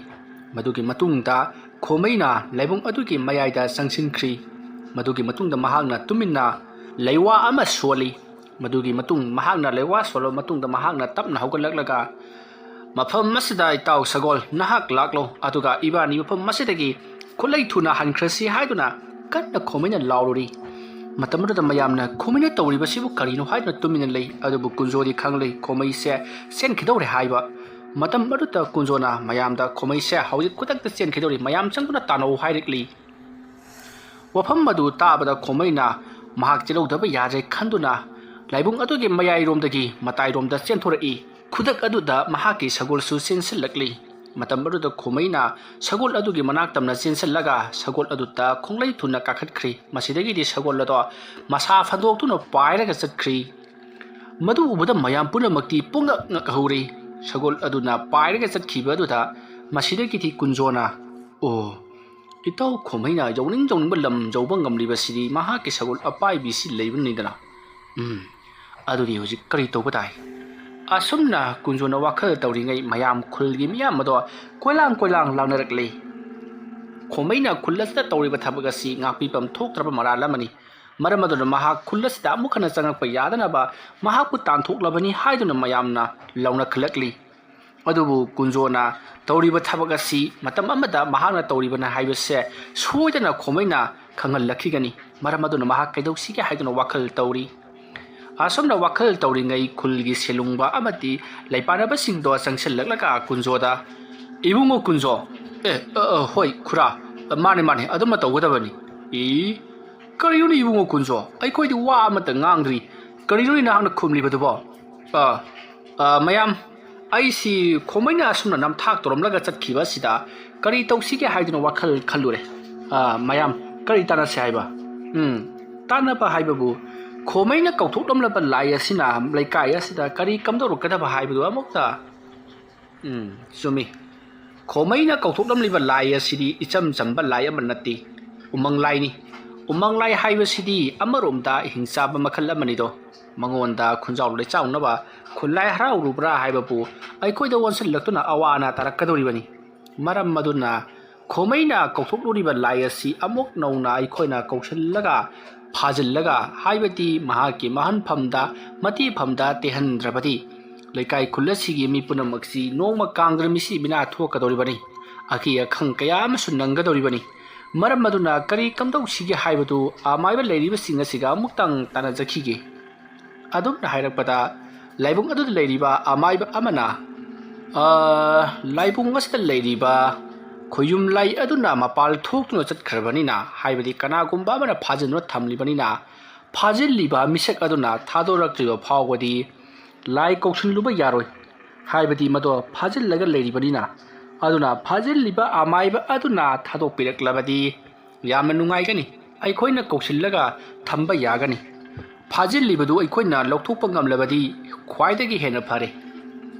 ꯃꯗꯨꯒꯤ ꯃꯇꯨꯡꯗ ꯈꯣꯃꯩꯅ ꯂꯥꯏꯕꯨꯡ ꯑꯗꯨꯒꯤ ꯃꯌꯥꯏꯗ ꯆꯪꯁꯤꯟꯈ꯭ꯔꯤ꯫ ꯃꯗꯨꯒꯤ ꯃꯇꯨꯡꯗ ꯃꯍꯥꯛꯅ ꯇꯨꯃꯤꯟꯅ ꯂꯩꯋꯥ ꯑꯃ ꯁꯣꯜꯂꯤ꯫ ꯃꯗꯨꯒꯤ ꯃꯇꯨꯡ ꯃꯍꯥꯛꯅ ꯂꯩꯋꯥ ꯁꯣꯜꯂꯕ ꯃꯇꯨꯡꯗ ꯃꯍꯥꯛꯅ ꯇꯞꯅ ꯍꯧꯒꯠꯂꯛꯂꯒ, "ꯃꯐꯝ ꯑꯁꯤꯗ ꯏꯇꯥꯎ ꯁꯒꯣꯜ, ꯅꯍꯥꯛ ꯂꯥꯛꯂꯣ, ꯑꯗꯨꯒ ꯏꯕꯥꯅꯤ ꯃꯐꯝ ꯑꯁꯤꯗꯒꯤ ꯈꯨꯠꯂꯩ ꯊꯨꯅ ꯍꯟꯈ꯭ꯔꯁꯤ" ꯍꯥꯏꯗꯨꯅ ꯀꯟꯅ ꯈꯣꯃꯩꯅ ꯂꯥꯎꯔꯨꯔꯤ꯫ ꯃꯇꯝ ꯑꯗꯨꯗ ꯃꯌꯥꯝꯅ ꯈꯣꯃꯩꯅ ꯇꯧꯔꯤꯕꯁꯤꯕꯨ ꯀꯔꯤꯅꯣ ꯍꯥꯏꯗꯨꯅ ꯇꯨꯃꯤꯟꯅ ꯂꯩ꯫ ꯑꯗꯨꯕꯨ ꯀꯨꯟꯖꯣꯗꯤ ꯈꯪꯂꯦ ꯈꯣꯃꯩꯁꯦ ꯆꯦꯟꯈꯤꯗꯧꯔꯦ ꯍꯥꯏꯕ꯫ ꯃꯇꯝ ꯑꯗꯨꯗ ꯀꯨꯟꯖꯣꯅ ꯃꯌꯥꯝꯗ ꯈꯣꯃꯩꯁꯦ ꯍꯧꯖꯤꯛ ꯈꯨꯗꯛꯇ ꯆꯦꯟꯈꯤꯗꯧꯔꯤ, ꯃꯌꯥꯝ ꯆꯪꯗꯨꯅ ꯇꯥꯟꯅꯧ ꯍꯥꯏꯔꯛꯂꯤ꯫ ꯋꯥꯐꯝ ꯑꯗꯨ ꯇꯥꯕꯗ ꯈꯣꯃꯩꯅ ꯃꯍꯥꯛ ꯆꯦꯜꯍꯧꯗꯕ ꯌꯥꯗ꯭ꯔꯦ ꯈꯟꯗꯨꯅ ꯂꯥꯏꯕꯨꯡ ꯑꯗꯨꯒꯤ ꯃꯌꯥꯏꯔꯣꯝꯗꯒꯤ ꯃꯇꯥꯏꯔꯣꯝꯗ ꯆꯦꯟꯊꯣꯔꯛꯏ꯫ ꯈꯨꯗꯛ ꯑꯗꯨꯗ ꯃꯍꯥꯛꯀꯤ ꯁꯒꯣꯜꯁꯨ ꯆꯦꯟꯁꯤꯜꯂꯛꯂꯤ꯫ ꯃꯇꯝ ꯑꯗꯨꯗ ꯈꯣꯃꯩꯅ ꯁꯒꯣꯜ ꯑꯗꯨꯒꯤ ꯃꯅꯥꯛ ꯇꯝꯅ ꯆꯦꯟꯁꯤꯜꯂꯒ ꯁꯒꯣꯜ ꯑꯗꯨꯗ ꯈꯣꯡꯂꯩ ꯊꯨꯅ ꯀꯥꯈꯠꯈ꯭ꯔꯤ꯫ ꯃꯁꯤꯗꯒꯤꯗꯤ ꯁꯒꯣꯜ ꯑꯗꯣ ꯃꯁꯥ ꯐꯟꯗꯣꯛꯇꯨꯅ ꯄꯥꯏꯔꯒ ꯆꯠꯈ꯭ꯔꯤ꯫ ꯃꯗꯨ ꯎꯕꯗ ꯃꯌꯥꯝ ꯄꯨꯝꯅꯃꯛꯇꯤ ꯄꯨꯡꯉꯛ ꯉꯛꯍꯧꯔꯤ꯫ ꯁꯒꯣꯜ ꯑꯗꯨꯅ ꯄꯥꯏꯔꯒ ꯆꯠꯈꯤꯕ ꯑꯗꯨꯗ ꯃꯁꯤꯗꯒꯤꯗꯤ ꯀꯨꯟꯖꯣꯅ, "ꯑꯣ, ꯏꯇꯥꯎ ꯈꯣꯃꯩꯅ ꯌꯧꯅꯤꯡ ꯌꯧꯅꯤꯡꯕ ꯂꯝ ꯌꯧꯕ ꯉꯝꯂꯤꯕꯁꯤꯗꯤ ꯃꯍꯥꯛꯀꯤ ꯁꯒꯣꯜ ꯑꯄꯥꯏꯕꯤꯁꯤ ꯂꯩꯕꯅꯤꯗꯅ꯫ ꯎꯝ, ꯑꯗꯨꯗꯤ ꯍꯧꯖꯤꯛ ꯀꯔꯤ ꯇꯧꯕ ꯇꯥꯏ? ꯑꯁꯨꯝꯅ ꯀꯨꯟꯖꯣꯅ ꯋꯥꯈꯜ ꯇꯧꯔꯤꯉꯩ ꯃꯌꯥꯝ ꯈꯨꯜꯒꯤ ꯃꯤꯌꯥꯝ ꯑꯗꯣ ꯀꯣꯏꯂꯥꯡ ꯀꯣꯏꯂꯥꯡ ꯂꯥꯎꯅꯔꯛꯂꯤ꯫ ꯈꯣꯃꯩꯅ ꯈꯨꯜ ꯑꯁꯤꯗ ꯇꯧꯔꯤꯕ ꯊꯕꯛ ꯑꯁꯤ ꯉꯥꯛꯄꯤꯐꯝ ꯊꯣꯛꯇ꯭ꯔꯕ ꯃꯔꯥꯜ ꯑꯃꯅꯤ꯫ ꯃꯔꯝ ꯑꯗꯨꯅ ꯃꯍꯥꯛ ꯈꯨꯜ ꯑꯁꯤꯗ ꯑꯃꯨꯛ ꯍꯟꯅ ꯆꯪꯂꯛꯄ ꯌꯥꯗꯅꯕ ꯃꯍꯥꯛꯄꯨ ꯇꯥꯟꯊꯣꯛꯂꯕꯅꯤ ꯍꯥꯏꯗꯨꯅ ꯃꯌꯥꯝꯅ ꯂꯥꯎꯅꯈꯠꯂꯛꯂꯤ꯫ ꯑꯗꯨꯕꯨ ꯀꯨꯟꯖꯣꯅ ꯇꯧꯔꯤꯕ ꯊꯕꯛ ꯑꯁꯤ ꯃꯇꯝ ꯑꯃꯗ ꯃꯍꯥꯛꯅ ꯇꯧꯔꯤꯕꯅꯤ ꯍꯥꯏꯕꯁꯦ ꯁꯣꯏꯗꯅ ꯈꯣꯃꯩꯅ ꯈꯪꯍꯜꯂꯛꯈꯤꯒꯅꯤ꯫ ꯃꯔꯝ ꯑꯗꯨꯅ ꯃꯍꯥꯛ ꯀꯩꯗꯧꯁꯤꯒꯦ ꯍꯥꯏꯗꯨꯅ ꯋꯥꯈꯜ ꯇꯧꯔꯤ꯫ ꯑꯁꯨꯝꯅ ꯋꯥꯈꯜ ꯇꯧꯔꯤꯉꯩ ꯈꯨꯜꯒꯤ ꯁꯦꯂꯨꯡꯕ ꯑꯃꯗꯤ ꯂꯩꯄꯥꯛꯅꯕꯁꯤꯡꯗꯣ ꯆꯪꯁꯤꯜꯂꯛꯂꯒ ꯀꯨꯟꯖꯣꯗ, "ꯏꯕꯨꯡꯉꯣ ꯀꯨꯟꯖꯣ, ꯑꯦ, ꯑ, ꯑ, ꯍꯣꯏ ꯈꯨꯔꯥ, ꯑ, ꯃꯥꯅꯦ, ꯃꯥꯅꯦ, ꯑꯗꯨꯃ ꯇꯧꯒꯗꯕꯅꯤ꯫" "ꯏ, ꯀꯔꯤꯅꯣꯅꯦ ꯏꯕꯨꯡꯉꯣ ꯀꯨꯟꯖꯣ? ꯑꯩꯈꯣꯏꯗꯤ ꯋꯥ ꯑꯃꯠꯇ ꯉꯥꯡꯗ꯭ꯔꯤ꯫ ꯀꯔꯤꯅꯣꯅꯦ ꯅꯍꯥꯛꯅ ꯈꯨꯝꯂꯤꯕꯗꯨꯕꯣ?" "ꯑ, ꯑ, ꯃꯌꯥꯝ, ꯑꯩꯁꯤ ꯈꯣꯃꯩꯅ ꯑꯁꯨꯝꯅ ꯅꯝꯊꯥꯛ ꯇꯧꯔꯝꯂꯒ ꯆꯠꯈꯤꯕ ꯑꯁꯤꯗ ꯀꯔꯤ ꯇꯧꯁꯤꯒꯦ ꯍꯥꯏꯗꯨꯅ ꯋꯥꯈꯜ ꯈꯜꯂꯨꯔꯦ꯫" "ꯑ, ꯃꯌꯥꯝ, ꯀꯔꯤ ꯇꯥꯟꯅꯁꯦ ꯍꯥꯏꯕ?" "ꯎꯝ, ꯇꯥꯟꯅꯕ ꯍꯥꯏꯕꯕꯨ ꯈꯣꯃꯩꯅ ꯀꯧꯊꯣꯛꯂꯝꯂꯕ ꯂꯥꯏ ꯑꯁꯤꯅ ꯂꯩꯀꯥꯏ ꯑꯁꯤꯗ ꯀꯔꯤ ꯀꯝꯗꯧꯔꯛꯀꯗꯕ ꯍꯥꯏꯕꯗꯨ ꯑꯃꯨꯛꯇ..." "ꯎꯝ, ꯆꯨꯝꯃꯤ꯫ ꯈꯣꯃꯩꯅ ꯀꯧꯊꯣꯛꯂꯝꯂꯤꯕ ꯂꯥꯏ ꯑꯁꯤꯗꯤ ꯏꯆꯝ ꯆꯝꯕ ꯂꯥꯏ ꯑꯃ ꯅꯠꯇꯦ꯫ ꯎꯃꯪ ꯂꯥꯏꯅꯤ꯫ ꯎꯃꯪ ꯂꯥꯏ ꯍꯥꯏꯕꯁꯤꯗꯤ ꯑꯃꯔꯣꯝꯗ ꯍꯤꯡꯆꯥꯕ ꯃꯈꯜ ꯑꯃꯅꯤꯗꯣ꯫ ꯃꯉꯣꯟꯗ ꯈꯨꯟꯖꯥꯎ ꯂꯩꯆꯥꯎꯅꯕ ꯈꯨꯟꯂꯥꯏ ꯍꯔꯥꯎꯔꯨꯕ꯭ꯔꯥ ꯍꯥꯏꯕꯕꯨ ꯑꯩꯈꯣꯏꯗ ꯑꯣꯟꯁꯤꯜꯂꯛꯇꯨꯅ ꯑꯋꯥ ꯑꯅꯥ ꯇꯥꯔꯛꯀꯗꯧꯔꯤꯕꯅꯤ꯫ ꯃꯔꯝ ꯑꯗꯨꯅ ꯈꯣꯃꯩꯅ ꯀꯧꯊꯣꯛꯂꯨꯔꯤꯕ ꯂꯥꯏ ꯑꯁꯤ ꯑꯃꯨꯛ ꯅꯧꯅ ꯑꯩꯈꯣꯏꯅ ꯀꯧꯁꯤꯜꯂꯒ, ꯐꯥꯖꯤꯜꯂꯒ, ꯍꯥꯏꯕꯗꯤ ꯃꯍꯥꯛꯀꯤ ꯃꯍꯟꯐꯝꯗ, ꯃꯇꯤꯐꯝꯗ ꯇꯩꯍꯟꯗ꯭ꯔꯕꯗꯤ ꯂꯩꯀꯥꯏ ꯈꯨꯜ ꯑꯁꯤꯒꯤ ꯃꯤ ꯄꯨꯝꯅꯃꯛꯁꯤ ꯅꯣꯡꯃ ꯀꯥꯡꯗ꯭ꯔ ꯃꯤꯁꯤ ꯃꯤꯅꯥ ꯊꯣꯛꯀꯗꯧꯔꯤꯕꯅꯤ꯫ ꯑꯀꯤ ꯑꯈꯪ ꯀꯌꯥ ꯑꯃꯁꯨ ꯅꯪꯒꯗꯧꯔꯤꯕꯅꯤ꯫ ꯃꯔꯝ ꯑꯗꯨꯅ ꯀꯔꯤ ꯀꯝꯗꯧꯁꯤꯒꯦ ꯍꯥꯏꯕꯗꯨ ꯑꯃꯥꯏꯕ ꯂꯩꯔꯤꯕꯁꯤꯡ ꯑꯁꯤꯒ ꯑꯃꯨꯛꯇꯪ ꯇꯥꯟꯅꯖꯈꯤꯒꯦ꯫" ꯑꯗꯨꯝꯅ ꯍꯥꯏꯔꯛꯄꯗ ꯂꯥꯏꯕꯨꯡ ꯑꯗꯨꯗ ꯂꯩꯔꯤꯕ ꯑꯃꯥꯏꯕ ꯑꯃꯅ, "ꯑ, ꯂꯥꯏꯕꯨꯡ ꯑꯁꯤꯗ ꯂꯩꯔꯤꯕ ꯈꯣꯌꯨꯝ ꯂꯥꯏ ꯑꯗꯨꯅ ꯃꯄꯥꯜ ꯊꯣꯛꯇꯨꯅ ꯆꯠꯈ꯭ꯔꯕꯅꯤꯅ, ꯍꯥꯏꯕꯗꯤ ꯀꯅꯥꯒꯨꯝꯕ ꯑꯃꯅ ꯐꯥꯖꯤꯟꯗꯨꯅ ꯊꯝꯂꯤꯕꯅꯤꯅ, ꯐꯥꯖꯤꯜꯂꯤꯕ ꯃꯤꯁꯛ ꯑꯗꯨꯅ ꯊꯥꯗꯣꯔꯛꯇ꯭ꯔꯤꯕ ꯐꯥꯎꯕꯗꯤ ꯂꯥꯏ ꯀꯧꯁꯤꯜꯂꯨꯕ ꯌꯥꯔꯣꯏ꯫ ꯍꯥꯏꯕꯗꯤ ꯃꯗꯣ ꯐꯥꯖꯤꯜꯂꯒ ꯂꯩꯔꯤꯕꯅꯤꯅ꯫ ꯑꯗꯨꯅ ꯐꯥꯖꯤꯜꯂꯤꯕ ꯑꯃꯥꯏꯕ ꯑꯗꯨꯅ ꯊꯥꯗꯣꯛꯄꯤꯔꯛꯂꯕꯗꯤ ꯌꯥꯝꯅ ꯅꯨꯡꯉꯥꯏꯒꯅꯤ꯫ ꯑꯩꯈꯣꯏꯅ ꯀꯧꯁꯤꯜꯂꯒ ꯊꯝꯕ ꯌꯥꯒꯅꯤ꯫ ꯐꯥꯖꯤꯜꯂꯤꯕꯗꯨ ꯑꯩꯈꯣꯏꯅ ꯂꯧꯊꯣꯛꯄ ꯉꯝꯂꯕꯗꯤ ꯈ꯭ꯋꯥꯏꯗꯒꯤ ꯍꯦꯟꯅ ꯐꯔꯦ꯫"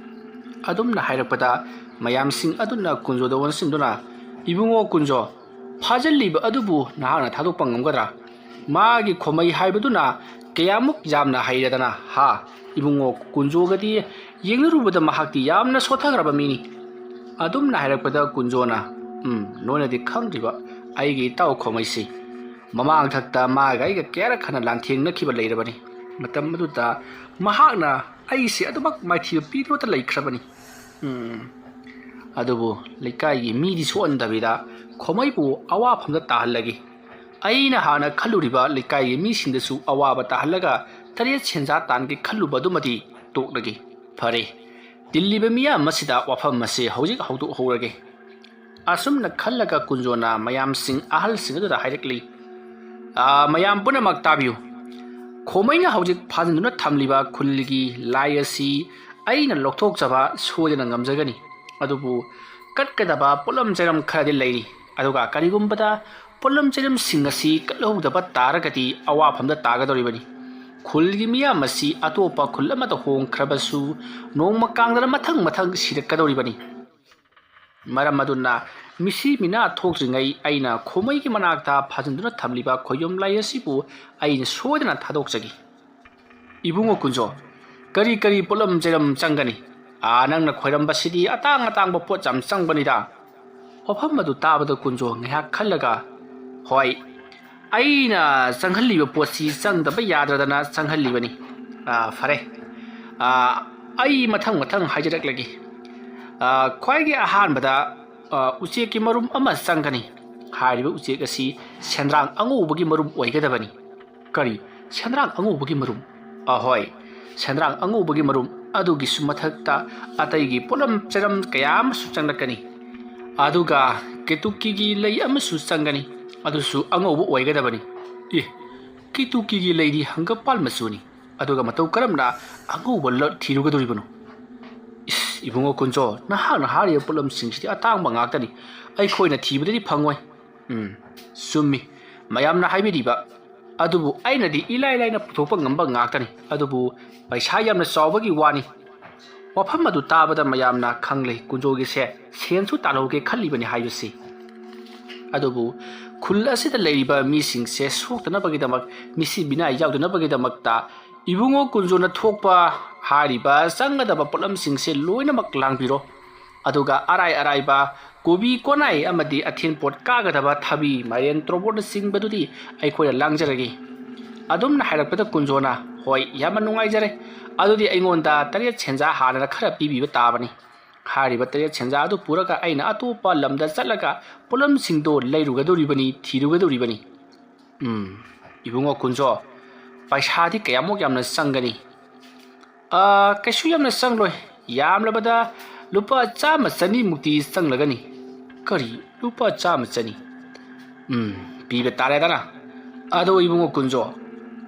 ꯑꯗꯨꯝꯅ ꯍꯥꯏꯔꯛꯄꯗ ꯃꯌꯥꯝꯁꯤꯡ ꯑꯗꯨꯅ ꯀꯨꯟꯖꯣꯗ ꯑꯣꯟꯁꯤꯟꯗꯨꯅ, "ꯏꯕꯨꯡꯉꯣ ꯀꯨꯟꯖꯣ, ꯐꯥꯖꯤꯜꯂꯤꯕ ꯑꯗꯨꯕꯨ ꯅꯍꯥꯛꯅ ꯊꯥꯗꯣꯛꯄ ꯉꯝꯒꯗ꯭ꯔꯥ? ꯃꯥꯒꯤ ꯈꯣꯃꯩ ꯍꯥꯏꯕꯗꯨꯅ ꯀꯌꯥꯃꯨꯛ ꯌꯥꯝꯅ ꯍꯩꯔꯗꯅ, ꯍꯥ? ꯏꯕꯨꯡꯉꯣ ꯀꯨꯟꯖꯣꯒꯗꯤ ꯌꯦꯡꯅꯔꯨꯕꯗ ꯃꯍꯥꯛꯇꯤ ꯌꯥꯝꯅ ꯁꯣꯠꯊꯈ꯭ꯔꯕ ꯃꯤꯅꯤ꯫ ꯑꯗꯨꯝꯅ ꯍꯥꯏꯔꯛꯄꯗ ꯀꯨꯟꯖꯣꯅ, "ꯎꯝ, ꯅꯣꯏꯅꯗꯤ ꯈꯪꯗ꯭ꯔꯤꯕ ꯑꯩꯒꯤ ꯏꯇꯥꯎ ꯈꯣꯃꯩꯁꯤ ꯃꯃꯥꯡꯊꯛꯇ ꯃꯥꯒ ꯑꯩꯒ ꯀꯌꯥꯔꯛ ꯍꯟꯅ ꯂꯥꯟꯊꯦꯡꯅꯈꯤꯕ ꯂꯩꯔꯕꯅꯤ꯫ ꯃꯇꯝ ꯑꯗꯨꯗ ꯃꯍꯥꯛꯅ ꯑꯩꯁꯦ ꯑꯗꯨꯃꯛ ꯃꯥꯏꯊꯤꯕ ꯄꯤꯗꯨꯅꯇ ꯂꯩꯈ꯭ꯔꯕꯅꯤ꯫ ꯎꯝ, ꯑꯗꯨꯕꯨ ꯂꯩꯀꯥꯏꯒꯤ ꯃꯤꯗꯤ ꯁꯣꯛꯍꯟꯗꯕꯤꯗ ꯈꯣꯃꯩꯕꯨ ꯑꯋꯥꯐꯝꯗ ꯇꯥꯍꯜꯂꯒꯦ꯫ ꯑꯩꯅ ꯍꯥꯟꯅ ꯈꯜꯂꯨꯔꯤꯕ ꯂꯩꯀꯥꯏꯒꯤ ꯃꯤꯁꯤꯡꯗꯁꯨ ꯑꯋꯥꯕ ꯇꯥꯍꯜꯂꯒ ꯇꯔꯦꯠ ꯁꯦꯟꯖꯥ ꯇꯥꯟꯒꯦ ꯈꯜꯂꯨꯕ ꯑꯗꯨꯃꯗꯤ ꯇꯣꯛꯂꯒꯦ꯫ ꯐꯔꯦ, ꯇꯤꯜꯂꯤꯕ ꯃꯤꯌꯥꯝ ꯑꯁꯤꯗ ꯋꯥꯐꯝ ꯑꯁꯦ ꯍꯧꯖꯤꯛ ꯍꯧꯗꯣꯛꯍꯧꯔꯒꯦ꯫" ꯑꯁꯨꯝꯅ ꯈꯜꯂꯒ ꯀꯨꯟꯖꯣꯅ ꯃꯌꯥꯝꯁꯤꯡ, ꯑꯍꯜꯁꯤꯡ ꯑꯗꯨꯗ ꯍꯥꯏꯔꯛꯂꯤ, "ꯑꯥ, ꯃꯌꯥꯝ ꯄꯨꯝꯅꯃꯛ ꯇꯥꯕꯤꯌꯨ꯫ ꯈꯣꯃꯩꯅ ꯍꯧꯖꯤꯛ ꯐꯥꯖꯤꯟꯗꯨꯅ ꯊꯝꯂꯤꯕ ꯈꯨꯜꯒꯤ ꯂꯥꯏ ꯑꯁꯤ ꯑꯩꯅ ꯂꯧꯊꯣꯛꯆꯕ ꯁꯣꯏꯗꯅ ꯉꯝꯖꯒꯅꯤ꯫ ꯑꯗꯨꯕꯨ ꯀꯠꯀꯗꯕ ꯄꯣꯠꯂꯝ ꯆꯩꯔꯝ ꯈꯔꯗꯤ ꯂꯩꯔꯤ꯫ ꯑꯗꯨꯒ ꯀꯔꯤꯒꯨꯝꯕꯗ ꯄꯣꯠꯂꯝ ꯆꯩꯔꯝꯁꯤꯡ ꯑꯁꯤ ꯀꯠꯍꯧꯗꯕ ꯇꯥꯔꯒꯗꯤ ꯑꯋꯥꯐꯝꯗ ꯇꯥꯒꯗꯧꯔꯤꯕꯅꯤ꯫ ꯈꯨꯜꯒꯤ ꯃꯤꯌꯥꯝ ꯑꯁꯤ ꯑꯇꯣꯞꯄ ꯈꯨꯜ ꯑꯃꯗ ꯍꯣꯡꯈ꯭ꯔꯕꯁꯨ ꯅꯣꯡꯃ ꯀꯥꯡꯗꯅ ꯃꯊꯪ ꯃꯊꯪ ꯁꯤꯔꯛꯀꯗꯧꯔꯤꯕꯅꯤ꯫ ꯃꯔꯝ ꯑꯗꯨꯅ ꯃꯤꯁꯤ ꯃꯤꯅꯥ ꯊꯣꯛꯇ꯭ꯔꯤꯉꯩ ꯑꯩꯅ ꯈꯣꯃꯩꯒꯤ ꯃꯅꯥꯛꯇ ꯐꯥꯖꯤꯟꯗꯨꯅ ꯊꯝꯂꯤꯕ ꯈꯣꯏꯌꯨꯝ ꯂꯥꯏ ꯑꯁꯤꯕꯨ ꯑꯩꯅ ꯁꯣꯏꯗꯅ ꯊꯥꯗꯣꯛꯆꯒꯦ꯫" "ꯏꯕꯨꯡꯉꯣ ꯀꯨꯟꯖꯣ, ꯀꯔꯤ ꯀꯔꯤ ꯄꯣꯠꯂꯝ ꯆꯩꯔꯝ ꯆꯪꯒꯅꯤ? ꯑꯥ, ꯅꯪꯅ ꯈꯣꯏꯔꯝꯕꯁꯤꯗꯤ ꯑꯇꯥꯡ ꯑꯇꯥꯡꯕ ꯄꯣꯠ ꯌꯥꯝ ꯆꯪꯕꯅꯤꯗ꯫" ꯋꯥꯐꯝ ꯑꯗꯨ ꯇꯥꯕꯗ ꯀꯨꯟꯖꯣ ꯉꯥꯏꯍꯥꯛ ꯈꯜꯂꯒ, "ꯍꯣꯏ, ꯑꯩꯅ ꯆꯪꯍꯜꯂꯤꯕ ꯄꯣꯠꯁꯤ ꯆꯪꯗꯕ ꯌꯥꯗ꯭ꯔꯗꯅ ꯆꯪꯍꯜꯂꯤꯕꯅꯤ꯫ ꯑꯥ, ꯐꯔꯦ꯫ ꯑꯥ, ꯑꯩ ꯃꯊꯪ ꯃꯊꯪ ꯍꯥꯏꯖꯔꯛꯂꯒꯦ꯫ ꯑꯥ, ꯈ꯭ꯋꯥꯏꯒꯤ ꯑꯍꯥꯟꯕꯗ, ꯑꯥ, ꯎꯆꯦꯛꯀꯤ ꯃꯔꯨꯝ ꯑꯃ ꯆꯪꯒꯅꯤ꯫ ꯍꯥꯏꯔꯤꯕ ꯎꯆꯦꯛ ꯑꯁꯤ ꯁꯦꯟꯗ꯭ꯔꯥꯡ ꯑꯉꯧꯕꯒꯤ ꯃꯔꯨꯝ ꯑꯣꯏꯒꯗꯕꯅꯤ꯫" "ꯀꯔꯤ? ꯁꯦꯟꯗ꯭ꯔꯥꯡ ꯑꯉꯧꯕꯒꯤ ꯃꯔꯨꯝ?" "ꯑꯍꯣꯏ, ꯁꯦꯟꯗ꯭ꯔꯥꯡ ꯑꯉꯧꯕꯒꯤ ꯃꯔꯨꯝ꯫ ꯑꯗꯨꯒꯤꯁꯨ ꯃꯊꯛꯇ ꯑꯇꯩꯒꯤ ꯄꯣꯠꯂꯝ ꯆꯩꯔꯝ ꯀꯌꯥ ꯑꯃꯁꯨ ꯆꯪꯂꯛꯀꯅꯤ꯫ ꯑꯗꯨꯒ ꯀꯦꯇꯨꯀꯤꯒꯤ ꯂꯩ ꯑꯃꯁꯨ ꯆꯪꯒꯅꯤ꯫ ꯑꯗꯨꯁꯨ ꯑꯉꯧꯕ ꯑꯣꯏꯒꯗꯕꯅꯤ꯫" "ꯑꯦ, ꯀꯦꯇꯨꯀꯤꯒꯤ ꯂꯩꯗꯤ ꯍꯪꯒꯄꯥꯜ ꯃꯆꯨꯅꯤ꯫ ꯑꯗꯨꯒ ꯃꯇꯧ ꯀꯔꯝꯅ ꯑꯉꯧꯕ ꯂ-, ꯊꯤꯔꯨꯒꯗꯧꯔꯤꯕꯅꯣ?" "ꯏꯁ, ꯏꯕꯨꯡꯉꯣ ꯀꯨꯟꯖꯣ, ꯅꯍꯥꯛꯅ ꯍꯥꯏꯔꯤꯕ ꯄꯣꯠꯂꯝꯁꯤꯡꯁꯤꯗꯤ ꯑꯇꯥꯡꯕ ꯉꯥꯛꯇꯅꯤ꯫ ꯑꯩꯈꯣꯏꯅ ꯊꯤꯕꯗꯗꯤ ꯐꯪꯉꯣꯏ꯫" "ꯎꯝ, ꯆꯨꯝꯃꯤ꯫ ꯃꯌꯥꯝꯅ ꯍꯥꯏꯕꯤꯔꯤꯕ ꯑꯗꯨꯕꯨ ꯑꯩꯅꯗꯤ ꯏꯂꯥꯏ ꯂꯥꯏꯅ ꯄꯨꯊꯣꯛꯄ ꯉꯝꯕ ꯉꯥꯛꯇꯅꯤ꯫ ꯑꯗꯨꯕꯨ ꯄꯩꯁꯥ ꯌꯥꯝꯅ ꯆꯥꯎꯕꯒꯤ ꯋꯥꯅꯤ꯫" ꯋꯥꯐꯝ ꯑꯗꯨ ꯇꯥꯕꯗ ꯃꯌꯥꯝꯅ ꯈꯪꯂꯦ ꯀꯨꯟꯖꯣꯒꯤꯁꯦ ꯁꯦꯟꯁꯨ ꯇꯥꯜꯍꯧꯒꯦ ꯈꯜꯂꯤꯕꯅꯤ ꯍꯥꯏꯕꯁꯤ꯫ ꯑꯗꯨꯕꯨ ꯈꯨꯜ ꯑꯁꯤꯗ ꯂꯩꯔꯤꯕ ꯃꯤꯁꯤꯡꯁꯦ ꯁꯣꯛꯇꯅꯕꯒꯤꯗꯃꯛ, ꯃꯤꯁꯤ ꯃꯤꯅꯥꯏ ꯌꯥꯎꯗꯅꯕꯒꯤꯗꯃꯛꯇ ꯏꯕꯨꯡꯉꯣ ꯀꯨꯟꯖꯣꯅ ꯊꯣꯛꯄ ꯍꯥꯏꯔꯤꯕ ꯆꯪꯒꯗꯕ ꯄꯣꯠꯂꯝꯁꯤꯡꯁꯦ ꯂꯣꯏꯅꯃꯛ ꯂꯥꯡꯕꯤꯔꯣ꯫ ꯑꯗꯨꯒ ꯑꯔꯥꯏ ꯑꯔꯥꯏꯕ ꯀꯣꯕꯤ ꯀꯣꯅꯥꯏ ꯑꯃꯗꯤ ꯑꯊꯦꯟ ꯄꯣꯠ ꯀꯥꯒꯗꯕ ꯊꯕꯤ, ꯃꯥꯏꯔꯦꯟ, ꯇꯣꯔꯕꯣꯠꯅꯆꯤꯡꯕꯗꯨꯗꯤ ꯑꯩꯈꯣꯏꯅ ꯂꯥꯡꯖꯔꯒꯦ꯫ ꯑꯗꯨꯝꯅ ꯍꯥꯏꯔꯛꯄꯗ ꯀꯨꯟꯖꯣꯅ, "ꯍꯣꯏ, ꯌꯥꯝꯅ ꯅꯨꯡꯉꯥꯏꯖꯔꯦ꯫ ꯑꯗꯨꯗꯤ ꯑꯩꯉꯣꯟꯗ ꯇꯔꯦꯠ ꯁꯦꯟꯖꯥ ꯍꯥꯟꯅꯅ ꯈꯔ ꯄꯤꯕꯤꯕ ꯇꯥꯕꯅꯤ꯫ ꯍꯥꯏꯔꯤꯕ ꯇꯔꯦꯠ ꯁꯦꯟꯖꯥ ꯑꯗꯨ ꯄꯨꯔꯒ ꯑꯩꯅ ꯑꯇꯣꯞꯄ ꯂꯝꯗ ꯆꯠꯂꯒ ꯄꯣꯠꯂꯝꯁꯤꯡꯗꯣ ꯂꯩꯔꯨꯒꯗꯧꯔꯤꯕꯅꯤ, ꯊꯤꯔꯨꯒꯗꯧꯔꯤꯕꯅꯤ꯫" "ꯎꯝ, ꯏꯕꯨꯡꯉꯣ ꯀꯨꯟꯖꯣ, ꯄꯩꯁꯥꯗꯤ ꯀꯌꯥꯃꯨꯛ ꯌꯥꯝꯅ ꯆꯪꯒꯅꯤ?" "ꯑꯥ, ꯀꯩꯁꯨ ꯌꯥꯝꯅ ꯆꯪꯂꯣꯏ꯫ ꯌꯥꯝꯂꯕꯗ ꯂꯨꯄꯥ ꯆꯥꯝꯃ ꯆꯅꯤꯃꯨꯛꯇꯤ ꯆꯪꯂꯒꯅꯤ꯫" "ꯀꯔꯤ? ꯂꯨꯄꯥ ꯆꯥꯝꯃ ꯆꯅꯤ? ꯎꯝ, ꯄꯤꯕ ꯇꯥꯔꯦꯗꯅ꯫ ꯑꯗꯣ ꯏꯕꯨꯡꯉꯣ ꯀꯨꯟꯖꯣ,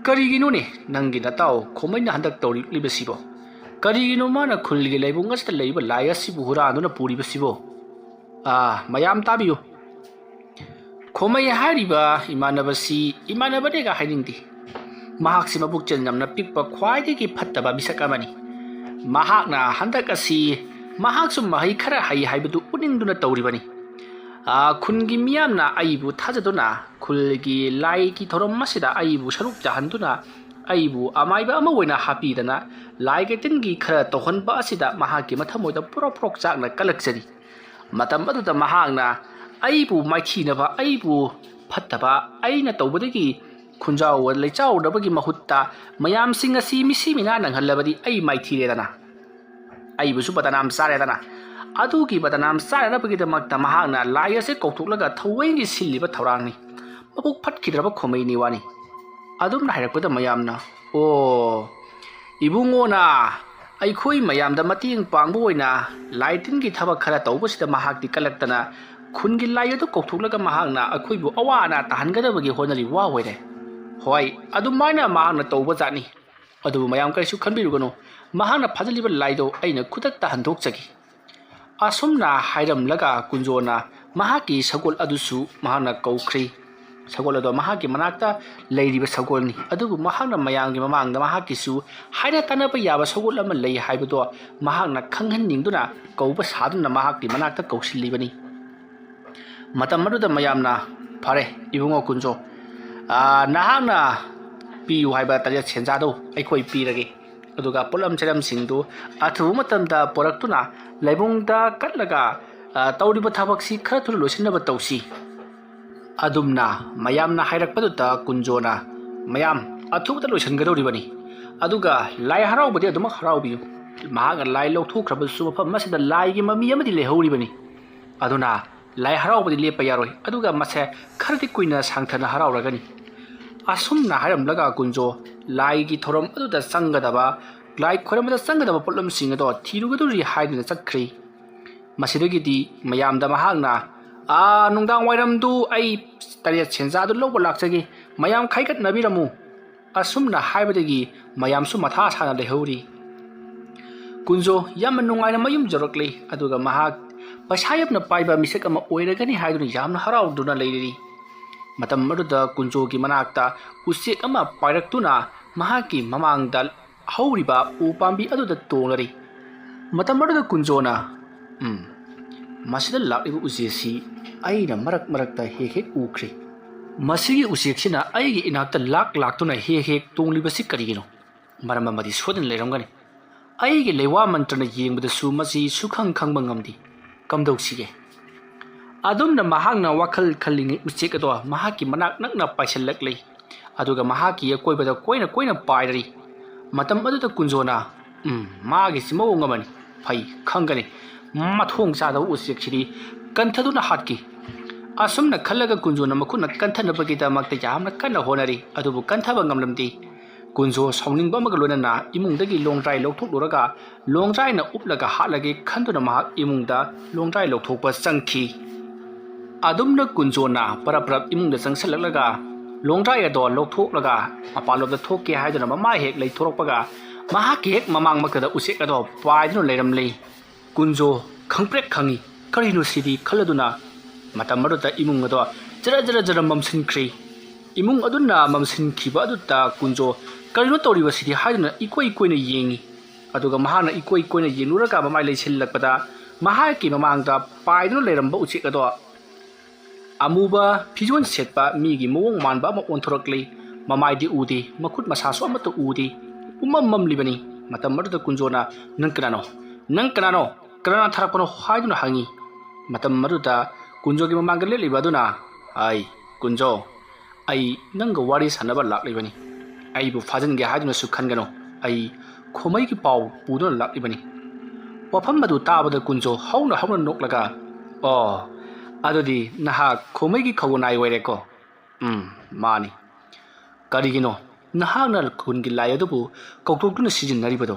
ꯀꯔꯤꯒꯤꯅꯣꯅꯦ ꯅꯪꯒꯤ ꯅꯇꯥꯎ ꯈꯣꯃꯩꯅ ꯍꯟꯗꯛ ꯇꯧꯔꯤꯕꯁꯤꯕꯣ? ꯀꯔꯤꯒꯤꯅꯣ ꯃꯥꯅ ꯈꯨꯜꯒꯤ ꯂꯥꯏꯕꯨꯡ ꯑꯁꯤꯗ ꯂꯩꯕ ꯂꯥꯏ ꯑꯁꯤꯕꯨ ꯍꯨꯔꯥꯟꯗꯨꯅ ꯄꯨꯔꯤꯕꯁꯤꯕꯣ? ꯑꯥ, ꯃꯌꯥꯝ ꯇꯥꯕꯤꯌꯨ꯫ ꯈꯣꯃꯩ ꯍꯥꯏꯔꯤꯕ ꯏꯃꯥꯟꯅꯕꯁꯤ ꯏꯃꯥꯟꯅꯕꯅꯦꯒ ꯍꯥꯏꯅꯤꯡꯗꯦ꯫ ꯃꯍꯥꯛꯁꯤ ꯃꯕꯨꯛꯆꯦꯜ ꯌꯥꯝꯅ ꯄꯤꯛꯄ, ꯈ꯭ꯋꯥꯏꯗꯒꯤ ꯐꯠꯇꯕ ꯃꯤꯁꯛ ꯑꯃꯅꯤ꯫ ꯃꯍꯥꯛꯅ ꯍꯟꯗꯛ ꯑꯁꯤ ꯃꯍꯥꯛꯁꯨ ꯃꯍꯩ ꯈꯔ ꯍꯩ ꯍꯥꯏꯕꯗꯨ ꯎꯠꯅꯤꯡꯗꯨꯅ ꯇꯧꯔꯤꯕꯅꯤ꯫ ꯑꯥ, ꯈꯨꯟꯒꯤ ꯃꯤꯌꯥꯝꯅ ꯑꯩꯕꯨ ꯊꯥꯖꯗꯨꯅ ꯈꯨꯜꯒꯤ ꯂꯥꯏꯒꯤ ꯊꯧꯔꯝ ꯑꯁꯤꯗ ꯑꯩꯕꯨ ꯁꯔꯨꯛ ꯌꯥꯍꯟꯗꯨꯅ ꯑꯩꯕꯨ ꯑꯃꯥꯏꯕ ꯑꯃ ꯑꯣꯏꯅ ꯍꯥꯞꯄꯤꯗꯅ ꯂꯥꯏ ꯀꯩꯇꯤꯟꯒꯤ ꯈꯔ ꯇꯧꯍꯟꯕ ꯑꯁꯤꯗ ꯃꯍꯥꯛꯀꯤ ꯃꯊꯃꯣꯏꯗ ꯄ꯭ꯔꯣꯛ ꯄ꯭ꯔꯣꯛ ꯆꯥꯛꯅ ꯀꯜꯂꯛꯆꯔꯤ꯫ ꯃꯇꯝ ꯑꯗꯨꯗ ꯃꯍꯥꯛꯅ ꯑꯩꯕꯨ ꯃꯥꯏꯊꯤꯅꯕ, ꯑꯩꯕꯨ ꯐꯠꯇꯕ, ꯑꯩꯅ ꯇꯧꯕꯗꯒꯤ ꯈꯨꯟꯖꯥꯎ ꯂꯩꯆꯥꯎꯅꯕꯒꯤ ꯃꯍꯨꯠꯇ ꯃꯌꯥꯝꯁꯤꯡ ꯑꯁꯤ ꯃꯤꯁꯤ ꯃꯤꯅꯥ ꯅꯪꯍꯜꯂꯕꯗꯤ ꯑꯩ ꯃꯥꯏꯊꯤꯔꯦꯗꯅ꯫ ꯑꯩꯕꯨꯁꯨ ꯕꯗꯅꯥꯝ ꯆꯥꯔꯦꯗꯅ꯫ ꯑꯗꯨꯒꯤ ꯕꯗꯅꯥꯝ ꯆꯥꯔꯅꯕꯒꯤꯗꯃꯛꯇ ꯃꯍꯥꯛꯅ ꯂꯥꯏ ꯑꯁꯦ ꯀꯧꯊꯣꯛꯂꯒ ꯊꯧꯑꯣꯏꯒꯤ ꯁꯤꯜꯂꯤꯕ ꯊꯧꯔꯥꯡꯅꯤ꯫ ꯃꯕꯨꯛ ꯐꯠꯈꯤꯗ꯭ꯔꯕ ꯈꯣꯃꯩꯅꯤ ꯋꯥꯅꯤ꯫" ꯑꯗꯨꯝꯅ ꯍꯥꯏꯔꯛꯄꯗ ꯃꯌꯥꯝꯅ, "ꯑꯣ, ꯏꯕꯨꯡꯉꯣꯅ ꯑꯩꯈꯣꯏ ꯃꯌꯥꯝꯗ ꯃꯇꯦꯡ ꯄꯥꯡꯕ ꯑꯣꯏꯅ ꯂꯥꯏ ꯇꯤꯟꯒꯤ ꯊꯕꯛ ꯈꯔ ꯇꯧꯕꯁꯤꯗ ꯃꯍꯥꯛꯇꯤ ꯀꯜꯂꯛꯇꯅ ꯈꯨꯟꯒꯤ ꯂꯥꯏ ꯑꯗꯨ ꯀꯧꯊꯣꯛꯂꯒ ꯃꯍꯥꯛꯅ ꯑꯩꯈꯣꯏꯕꯨ ꯑꯋꯥ ꯑꯅꯥ ꯇꯥꯍꯟꯒꯗꯕꯒꯤ ꯍꯣꯠꯅꯔꯤ ꯋꯥ ꯑꯣꯏꯔꯦ꯫ ꯍꯣꯏ, ꯑꯗꯨꯃꯥꯏꯅ ꯃꯍꯥꯛꯅ ꯇꯧꯕ ꯖꯥꯠꯅꯤ꯫ ꯑꯗꯨꯕꯨ ꯃꯌꯥꯝ ꯀꯔꯤꯁꯨ ꯈꯟꯕꯤꯔꯨꯒꯅꯨ, ꯃꯍꯥꯛꯅ ꯐꯥꯖꯤꯜꯂꯤꯕ ꯂꯥꯏꯗꯣ ꯑꯩꯅ ꯈꯨꯗꯛꯇ ꯍꯟꯗꯣꯛꯆꯒꯦ꯫" ꯑꯁꯨꯝꯅ ꯍꯥꯏꯔꯝꯂꯒ ꯀꯨꯟꯖꯣꯅ ꯃꯍꯥꯛꯀꯤ ꯁꯒꯣꯜ ꯑꯗꯨꯁꯨ ꯃꯍꯥꯛꯅ ꯀꯧꯈ꯭ꯔꯦ꯫ ꯁꯒꯣꯜ ꯑꯗꯣ ꯃꯍꯥꯛꯀꯤ ꯃꯅꯥꯛꯇ ꯂꯩꯔꯤꯕ ꯁꯒꯣꯜꯅꯤ꯫ ꯑꯗꯨꯕꯨ ꯃꯍꯥꯛꯅ ꯃꯌꯥꯝꯒꯤ ꯃꯃꯥꯡꯗ ꯃꯍꯥꯛꯀꯤꯁꯨ ꯍꯥꯏꯅ ꯇꯥꯟꯅꯕ ꯌꯥꯕ ꯁꯒꯣꯜ ꯑꯃ ꯂꯩ ꯍꯥꯏꯕꯗꯣ ꯃꯍꯥꯛꯅ ꯈꯪꯍꯟꯅꯤꯡꯗꯨꯅ ꯀꯧꯕ ꯁꯥꯗꯨꯅ ꯃꯍꯥꯛꯀꯤ ꯃꯅꯥꯛꯇ ꯀꯧꯁꯤꯜꯂꯤꯕꯅꯤ꯫ ꯃꯇꯝ ꯑꯗꯨꯗ ꯃꯌꯥꯝꯅ, "ꯐꯔꯦ, ꯏꯕꯨꯡꯉꯣ ꯀꯨꯟꯖꯣ, ꯑꯥ, ꯅꯍꯥꯛꯅ ꯄꯤꯌꯨ ꯍꯥꯏꯕ ꯇꯔꯦꯠ ꯁꯦꯟꯖꯥꯗꯨ ꯑꯩꯈꯣꯏ ꯄꯤꯔꯒꯦ꯫ ꯑꯗꯨꯒ ꯄꯣꯠꯂꯝ ꯆꯩꯔꯝꯁꯤꯡꯗꯨ ꯑꯊꯨꯕ ꯃꯇꯝꯗ ꯄꯨꯔꯛꯇꯨꯅ ꯂꯩꯕꯨꯡꯗ ꯀꯠꯂꯒ, ꯑꯥ, ꯇꯧꯔꯤꯕ ꯊꯕꯛꯁꯤ ꯈꯔ ꯊꯨꯅ ꯂꯣꯏꯁꯤꯟꯅꯕ ꯇꯧꯁꯤ"꯫ ꯑꯗꯨꯝꯅ ꯃꯌꯥꯝꯅ ꯍꯥꯏꯔꯛꯄꯗꯨꯗ ꯀꯨꯟꯖꯣꯅ, "ꯃꯌꯥꯝ, ꯑꯊꯨꯕꯗ ꯂꯣꯏꯁꯤꯟꯒꯗꯧꯔꯤꯕꯅꯤ꯫ ꯑꯗꯨꯒ ꯂꯥꯏ ꯍꯔꯥꯎꯕꯗꯤ ꯑꯗꯨꯃꯛ ꯍꯔꯥꯎꯕꯤꯌꯨ꯫ ꯃꯍꯥꯛꯅ ꯂꯥꯏ ꯂꯧꯊꯣꯛꯈ꯭ꯔꯕꯁꯨ ꯃꯐꯝ ꯑꯁꯤꯗ ꯂꯥꯏꯒꯤ ꯃꯃꯤ ꯑꯃꯗꯤ ꯂꯩꯍꯧꯔꯤꯕꯅꯤ꯫ ꯑꯗꯨꯅ ꯂꯥꯏ ꯍꯔꯥꯎꯕꯗꯤ ꯂꯦꯞꯄ ꯌꯥꯔꯣꯏ꯫ ꯑꯗꯨꯒ ꯃꯁꯦ ꯈꯔꯗꯤ ꯀꯨꯏꯅ ꯁꯥꯡꯊꯅ ꯍꯔꯥꯎꯔꯒꯅꯤ"꯫ ꯑꯁꯨꯝꯅ ꯍꯥꯏꯔꯝꯂꯒ ꯀꯨꯟꯖꯣ ꯂꯥꯏꯒꯤ ꯊꯧꯔꯝ ꯑꯗꯨꯗ ꯆꯪꯒꯗꯕ, ꯂꯥꯏ ꯈꯣꯏꯔꯝꯕꯗ ꯆꯪꯒꯗꯕ ꯄꯣꯠꯂꯝꯁꯤꯡ ꯑꯗꯣ ꯊꯤꯔꯨꯒꯗꯧꯔꯤ ꯍꯥꯏꯗꯨꯅ ꯆꯠꯈ꯭ꯔꯤ꯫ ꯃꯁꯤꯗꯒꯤꯗꯤ ꯃꯌꯥꯝꯗ ꯃꯍꯥꯛꯅ, "ꯑꯥ, ꯅꯨꯡꯗꯥꯡ ꯋꯥꯏꯔꯝꯗꯨ ꯑꯩ ꯇꯔꯦꯠ ꯁꯦꯟꯖꯥꯗꯨ ꯂꯧꯕ ꯂꯥꯛꯆꯒꯦ꯫ ꯃꯌꯥꯝ ꯈꯥꯏꯒꯠꯅꯕꯤꯔꯝꯃꯨ"꯫ ꯑꯁꯨꯝꯅ ꯍꯥꯏꯕꯗꯒꯤ ꯃꯌꯥꯝꯁꯨ ꯃꯊꯥ ꯁꯥꯅ ꯂꯩꯍꯧꯔꯤ꯫ ꯀꯨꯟꯖꯣ ꯌꯥꯝꯅ ꯅꯨꯡꯉꯥꯏꯅ ꯃꯌꯨꯝ ꯌꯧꯔꯛꯂꯤ꯫ ꯑꯗꯨꯒ ꯃꯍꯥꯛ ꯄꯩꯁꯥ ꯌꯥꯝꯅ ꯄꯥꯏꯕ ꯃꯤꯁꯛ ꯑꯃ ꯑꯣꯏꯔꯒꯅꯤ ꯍꯥꯏꯗꯨꯅ ꯌꯥꯝꯅ ꯍꯔꯥꯎꯗꯨꯅ ꯂꯩꯔꯤ꯫ ꯃꯇꯝ ꯑꯗꯨꯗ ꯀꯨꯟꯖꯣꯒꯤ ꯃꯅꯥꯛꯇ ꯎꯆꯦꯛ ꯑꯃ ꯄꯥꯏꯔꯛꯇꯨꯅ ꯃꯍꯥꯛꯀꯤ ꯃꯃꯥꯡꯗ ꯍꯧꯔꯤꯕ ꯎ ꯄꯥꯝꯕꯤ ꯑꯗꯨꯗ ꯇꯣꯡꯂꯔꯤ꯫ ꯃꯇꯝ ꯑꯗꯨꯗ ꯀꯨꯟꯖꯣꯅ, "ꯎꯝ, ꯃꯁꯤꯗ ꯂꯥꯛꯂꯤꯕ ꯎꯆꯦꯛꯁꯤ ꯑꯩꯅ ꯃꯔꯛ ꯃꯔꯛꯇ ꯍꯦꯛ ꯍꯦꯛ ꯎꯈ꯭ꯔꯦ꯫ ꯃꯁꯤꯒꯤ ꯎꯆꯦꯛꯁꯤꯅ ꯑꯩꯒꯤ ꯏꯅꯥꯛꯇ ꯂꯥꯛ ꯂꯥꯛꯇꯨꯅ ꯍꯦꯛ ꯍꯦꯛ ꯇꯣꯡꯂꯤꯕꯁꯤ ꯀꯔꯤꯒꯤꯅꯣ? ꯃꯔꯝ ꯑꯃꯗꯤ ꯁꯣꯏꯗꯅ ꯂꯩꯔꯝꯒꯅꯤ꯫ ꯑꯩꯒꯤ ꯂꯩꯋꯥ ꯃꯟꯇ꯭ꯔꯅ ꯌꯦꯡꯕꯗꯁꯨ ꯃꯁꯤ ꯁꯨꯈꯪ ꯈꯪꯕ ꯉꯝꯗꯦ꯫ ꯀꯝꯗꯧꯁꯤꯒꯦ?" ꯑꯗꯨꯝꯅ ꯃꯍꯥꯛꯅ ꯋꯥꯈꯜ ꯈꯜꯂꯤꯉꯩ ꯎꯆꯦꯛ ꯑꯗꯣ ꯃꯍꯥꯛꯀꯤ ꯃꯅꯥꯛ ꯅꯛꯅ ꯄꯥꯏꯁꯤꯜꯂꯛꯂꯤ꯫ ꯑꯗꯨꯒ ꯃꯍꯥꯛꯀꯤ ꯑꯀꯣꯏꯕꯗ ꯀꯣꯏꯅ ꯀꯣꯏꯅ ꯄꯥꯏꯔꯔꯤ꯫ ꯃꯇꯝ ꯑꯗꯨꯗ ꯀꯨꯟꯖꯣꯅ, "ꯎꯝ, ꯃꯥꯒꯤꯁꯤ ꯃꯑꯣꯡ ꯑꯃꯅꯤ꯫ ꯐꯩ, ꯈꯪꯒꯅꯤ꯫ ꯃꯊꯣꯡ ꯆꯥꯗꯕ ꯎꯆꯦꯛꯁꯤꯗꯤ ꯀꯟꯊꯗꯨꯅ ꯍꯥꯠꯈꯤ"꯫ ꯑꯁꯨꯝꯅ ꯈꯜꯂꯒ ꯀꯨꯟꯖꯣꯅ ꯃꯈꯨꯠꯅ ꯀꯟꯊꯅꯕꯒꯤꯗꯃꯛꯇ ꯌꯥꯝꯅ ꯀꯟꯅ ꯍꯣꯠꯅꯔꯤ, ꯑꯗꯨꯕꯨ ꯀꯟꯊꯕ ꯉꯝꯂꯝꯗꯦ꯫ ꯀꯨꯟꯖꯣ ꯁꯥꯎꯅꯤꯡꯕ ꯑꯃꯒ ꯂꯣꯏꯅꯅ ꯏꯃꯨꯡꯗꯒꯤ ꯂꯣꯡꯗ꯭ꯔꯥꯏ ꯂꯧꯊꯣꯛꯂꯨꯔꯒ ꯂꯣꯡꯗ꯭ꯔꯥꯏꯅ ꯎꯞꯂꯒ ꯍꯥꯠꯂꯒꯦ ꯈꯟꯗꯨꯅ ꯃꯍꯥꯛ ꯏꯃꯨꯡꯗ ꯂꯣꯡꯗ꯭ꯔꯥꯏ ꯂꯧꯊꯣꯛꯄ ꯆꯪꯈꯤ꯫ ꯑꯗꯨꯝꯅ ꯀꯨꯟꯖꯣꯅ ꯄꯔꯞ ꯄꯔꯞ ꯏꯃꯨꯡꯗ ꯆꯪꯁꯤꯜꯂꯛꯂꯒ ꯂꯣꯡꯗ꯭ꯔꯥꯏ ꯑꯗꯣ ꯂꯧꯊꯣꯛꯂꯒ ꯃꯄꯥꯟꯂꯣꯝꯗ ꯊꯣꯛꯀꯦ ꯍꯥꯏꯗꯨꯅ ꯃꯃꯥꯏ ꯍꯦꯛ ꯂꯩꯊꯣꯔꯛꯄꯒ ꯃꯍꯥꯛꯀꯤ ꯍꯦꯛ ꯃꯃꯥꯡꯃꯛꯇꯗ ꯎꯆꯦꯛ ꯑꯗꯣ ꯄꯥꯏꯗꯨꯅ ꯂꯩꯔꯝꯂꯤ꯫ ꯀꯨꯟꯖꯣ ꯈꯪꯄ꯭ꯔꯦꯛ ꯈꯪꯉꯤ꯫ "ꯀꯔꯤꯅꯣ ꯁꯤꯗꯤ?" ꯈꯜꯂꯗꯨꯅ ꯃꯇꯝ ꯑꯗꯨꯗ ꯏꯃꯨꯡ ꯑꯗꯣ ꯖꯔ ꯖꯔ ꯖꯔ ꯃꯝꯁꯤꯟꯈ꯭ꯔꯤ꯫ ꯏꯃꯨꯡ ꯑꯗꯨꯅ ꯃꯝꯁꯤꯟꯈꯤꯕ ꯑꯗꯨꯗ ꯀꯨꯟꯖꯣ "ꯀꯔꯤꯅꯣ ꯇꯧꯔꯤꯕꯁꯤꯗꯤ?" ꯍꯥꯏꯗꯨꯅ ꯏꯀꯣꯏ ꯀꯣꯏꯅ ꯌꯦꯡꯉꯤ꯫ ꯑꯗꯨꯒ ꯃꯍꯥꯛꯅ ꯏꯀꯣꯏ ꯀꯣꯏꯅ ꯌꯦꯡꯂꯨꯔꯒ ꯃꯃꯥꯏ ꯂꯩꯁꯤꯜꯂꯛꯄꯗ ꯃꯍꯥꯛꯀꯤ ꯃꯃꯥꯡꯗ ꯄꯥꯏꯗꯨꯅ ꯂꯩꯔꯝꯕ ꯎꯆꯦꯛ ꯑꯗꯣ ꯑꯃꯨꯕ ꯐꯤꯖꯣꯜ ꯁꯦꯠꯄ ꯃꯤꯒꯤ ꯃꯑꯣꯡ ꯃꯥꯟꯕ ꯑꯃ ꯑꯣꯟꯊꯣꯔꯛꯂꯤ꯫ ꯃꯃꯥꯏꯗꯤ ꯎꯗꯦ, ꯃꯈꯨꯠ ꯃꯁꯥꯁꯨ ꯑꯃꯠꯇ ꯎꯗꯦ꯫ ꯄꯨꯝꯃꯝ ꯃꯝꯂꯤꯕꯅꯤ꯫ ꯃꯇꯝ ꯑꯗꯨꯗ ꯀꯨꯟꯖꯣꯅ, "ꯅꯪ ꯀꯅꯥꯅꯣ? ꯅꯪ ꯀꯅꯥꯅꯣ? ꯀꯅꯥꯅ ꯊꯥꯔꯛꯄꯅꯣ?" ꯍꯥꯏꯗꯨꯅ ꯍꯪꯉꯤ꯫ ꯃꯇꯝ ꯑꯗꯨꯗ ꯀꯨꯟꯖꯣꯒꯤ ꯃꯃꯥꯡꯗ ꯂꯦꯞꯂꯤꯕ ꯑꯗꯨꯅ, "ꯑꯩ, ꯀꯨꯟꯖꯣ, ꯑꯩ ꯅꯪꯒ ꯋꯥꯔꯤ ꯁꯥꯟꯅꯕ ꯂꯥꯛꯂꯤꯕꯅꯤ꯫ ꯑꯩꯕꯨ ꯐꯥꯖꯤꯟꯒꯦ ꯍꯥꯏꯗꯨꯅꯁꯨ ꯈꯟꯒꯅꯨ꯫ ꯑꯩ ꯈꯣꯃꯩꯒꯤ ꯄꯥꯎ ꯄꯨꯗꯨꯅ ꯂꯥꯛꯂꯤꯕꯅꯤ꯫" ꯋꯥꯐꯝ ꯑꯗꯨ ꯇꯥꯕꯗ ꯀꯨꯟꯖꯣ ꯍꯧꯅ ꯍꯧꯅ ꯅꯣꯛꯂꯒ, "ꯑꯣ, ꯑꯗꯨꯗꯤ ꯅꯍꯥꯛ ꯈꯣꯃꯩꯒꯤ ꯈꯧꯒꯅꯥꯏ ꯑꯣꯏꯔꯦꯀꯣ?" "ꯎꯝ, ꯃꯥꯅꯤ꯫" "ꯀꯔꯤꯒꯤꯅꯣ ꯅꯍꯥꯛꯅ ꯈꯨꯜꯒꯤ ꯂꯥꯏ ꯑꯗꯨꯕꯨ ꯀꯧꯊꯣꯛꯇꯨꯅ ꯁꯤꯖꯤꯟꯅꯔꯤꯕꯗꯣ?"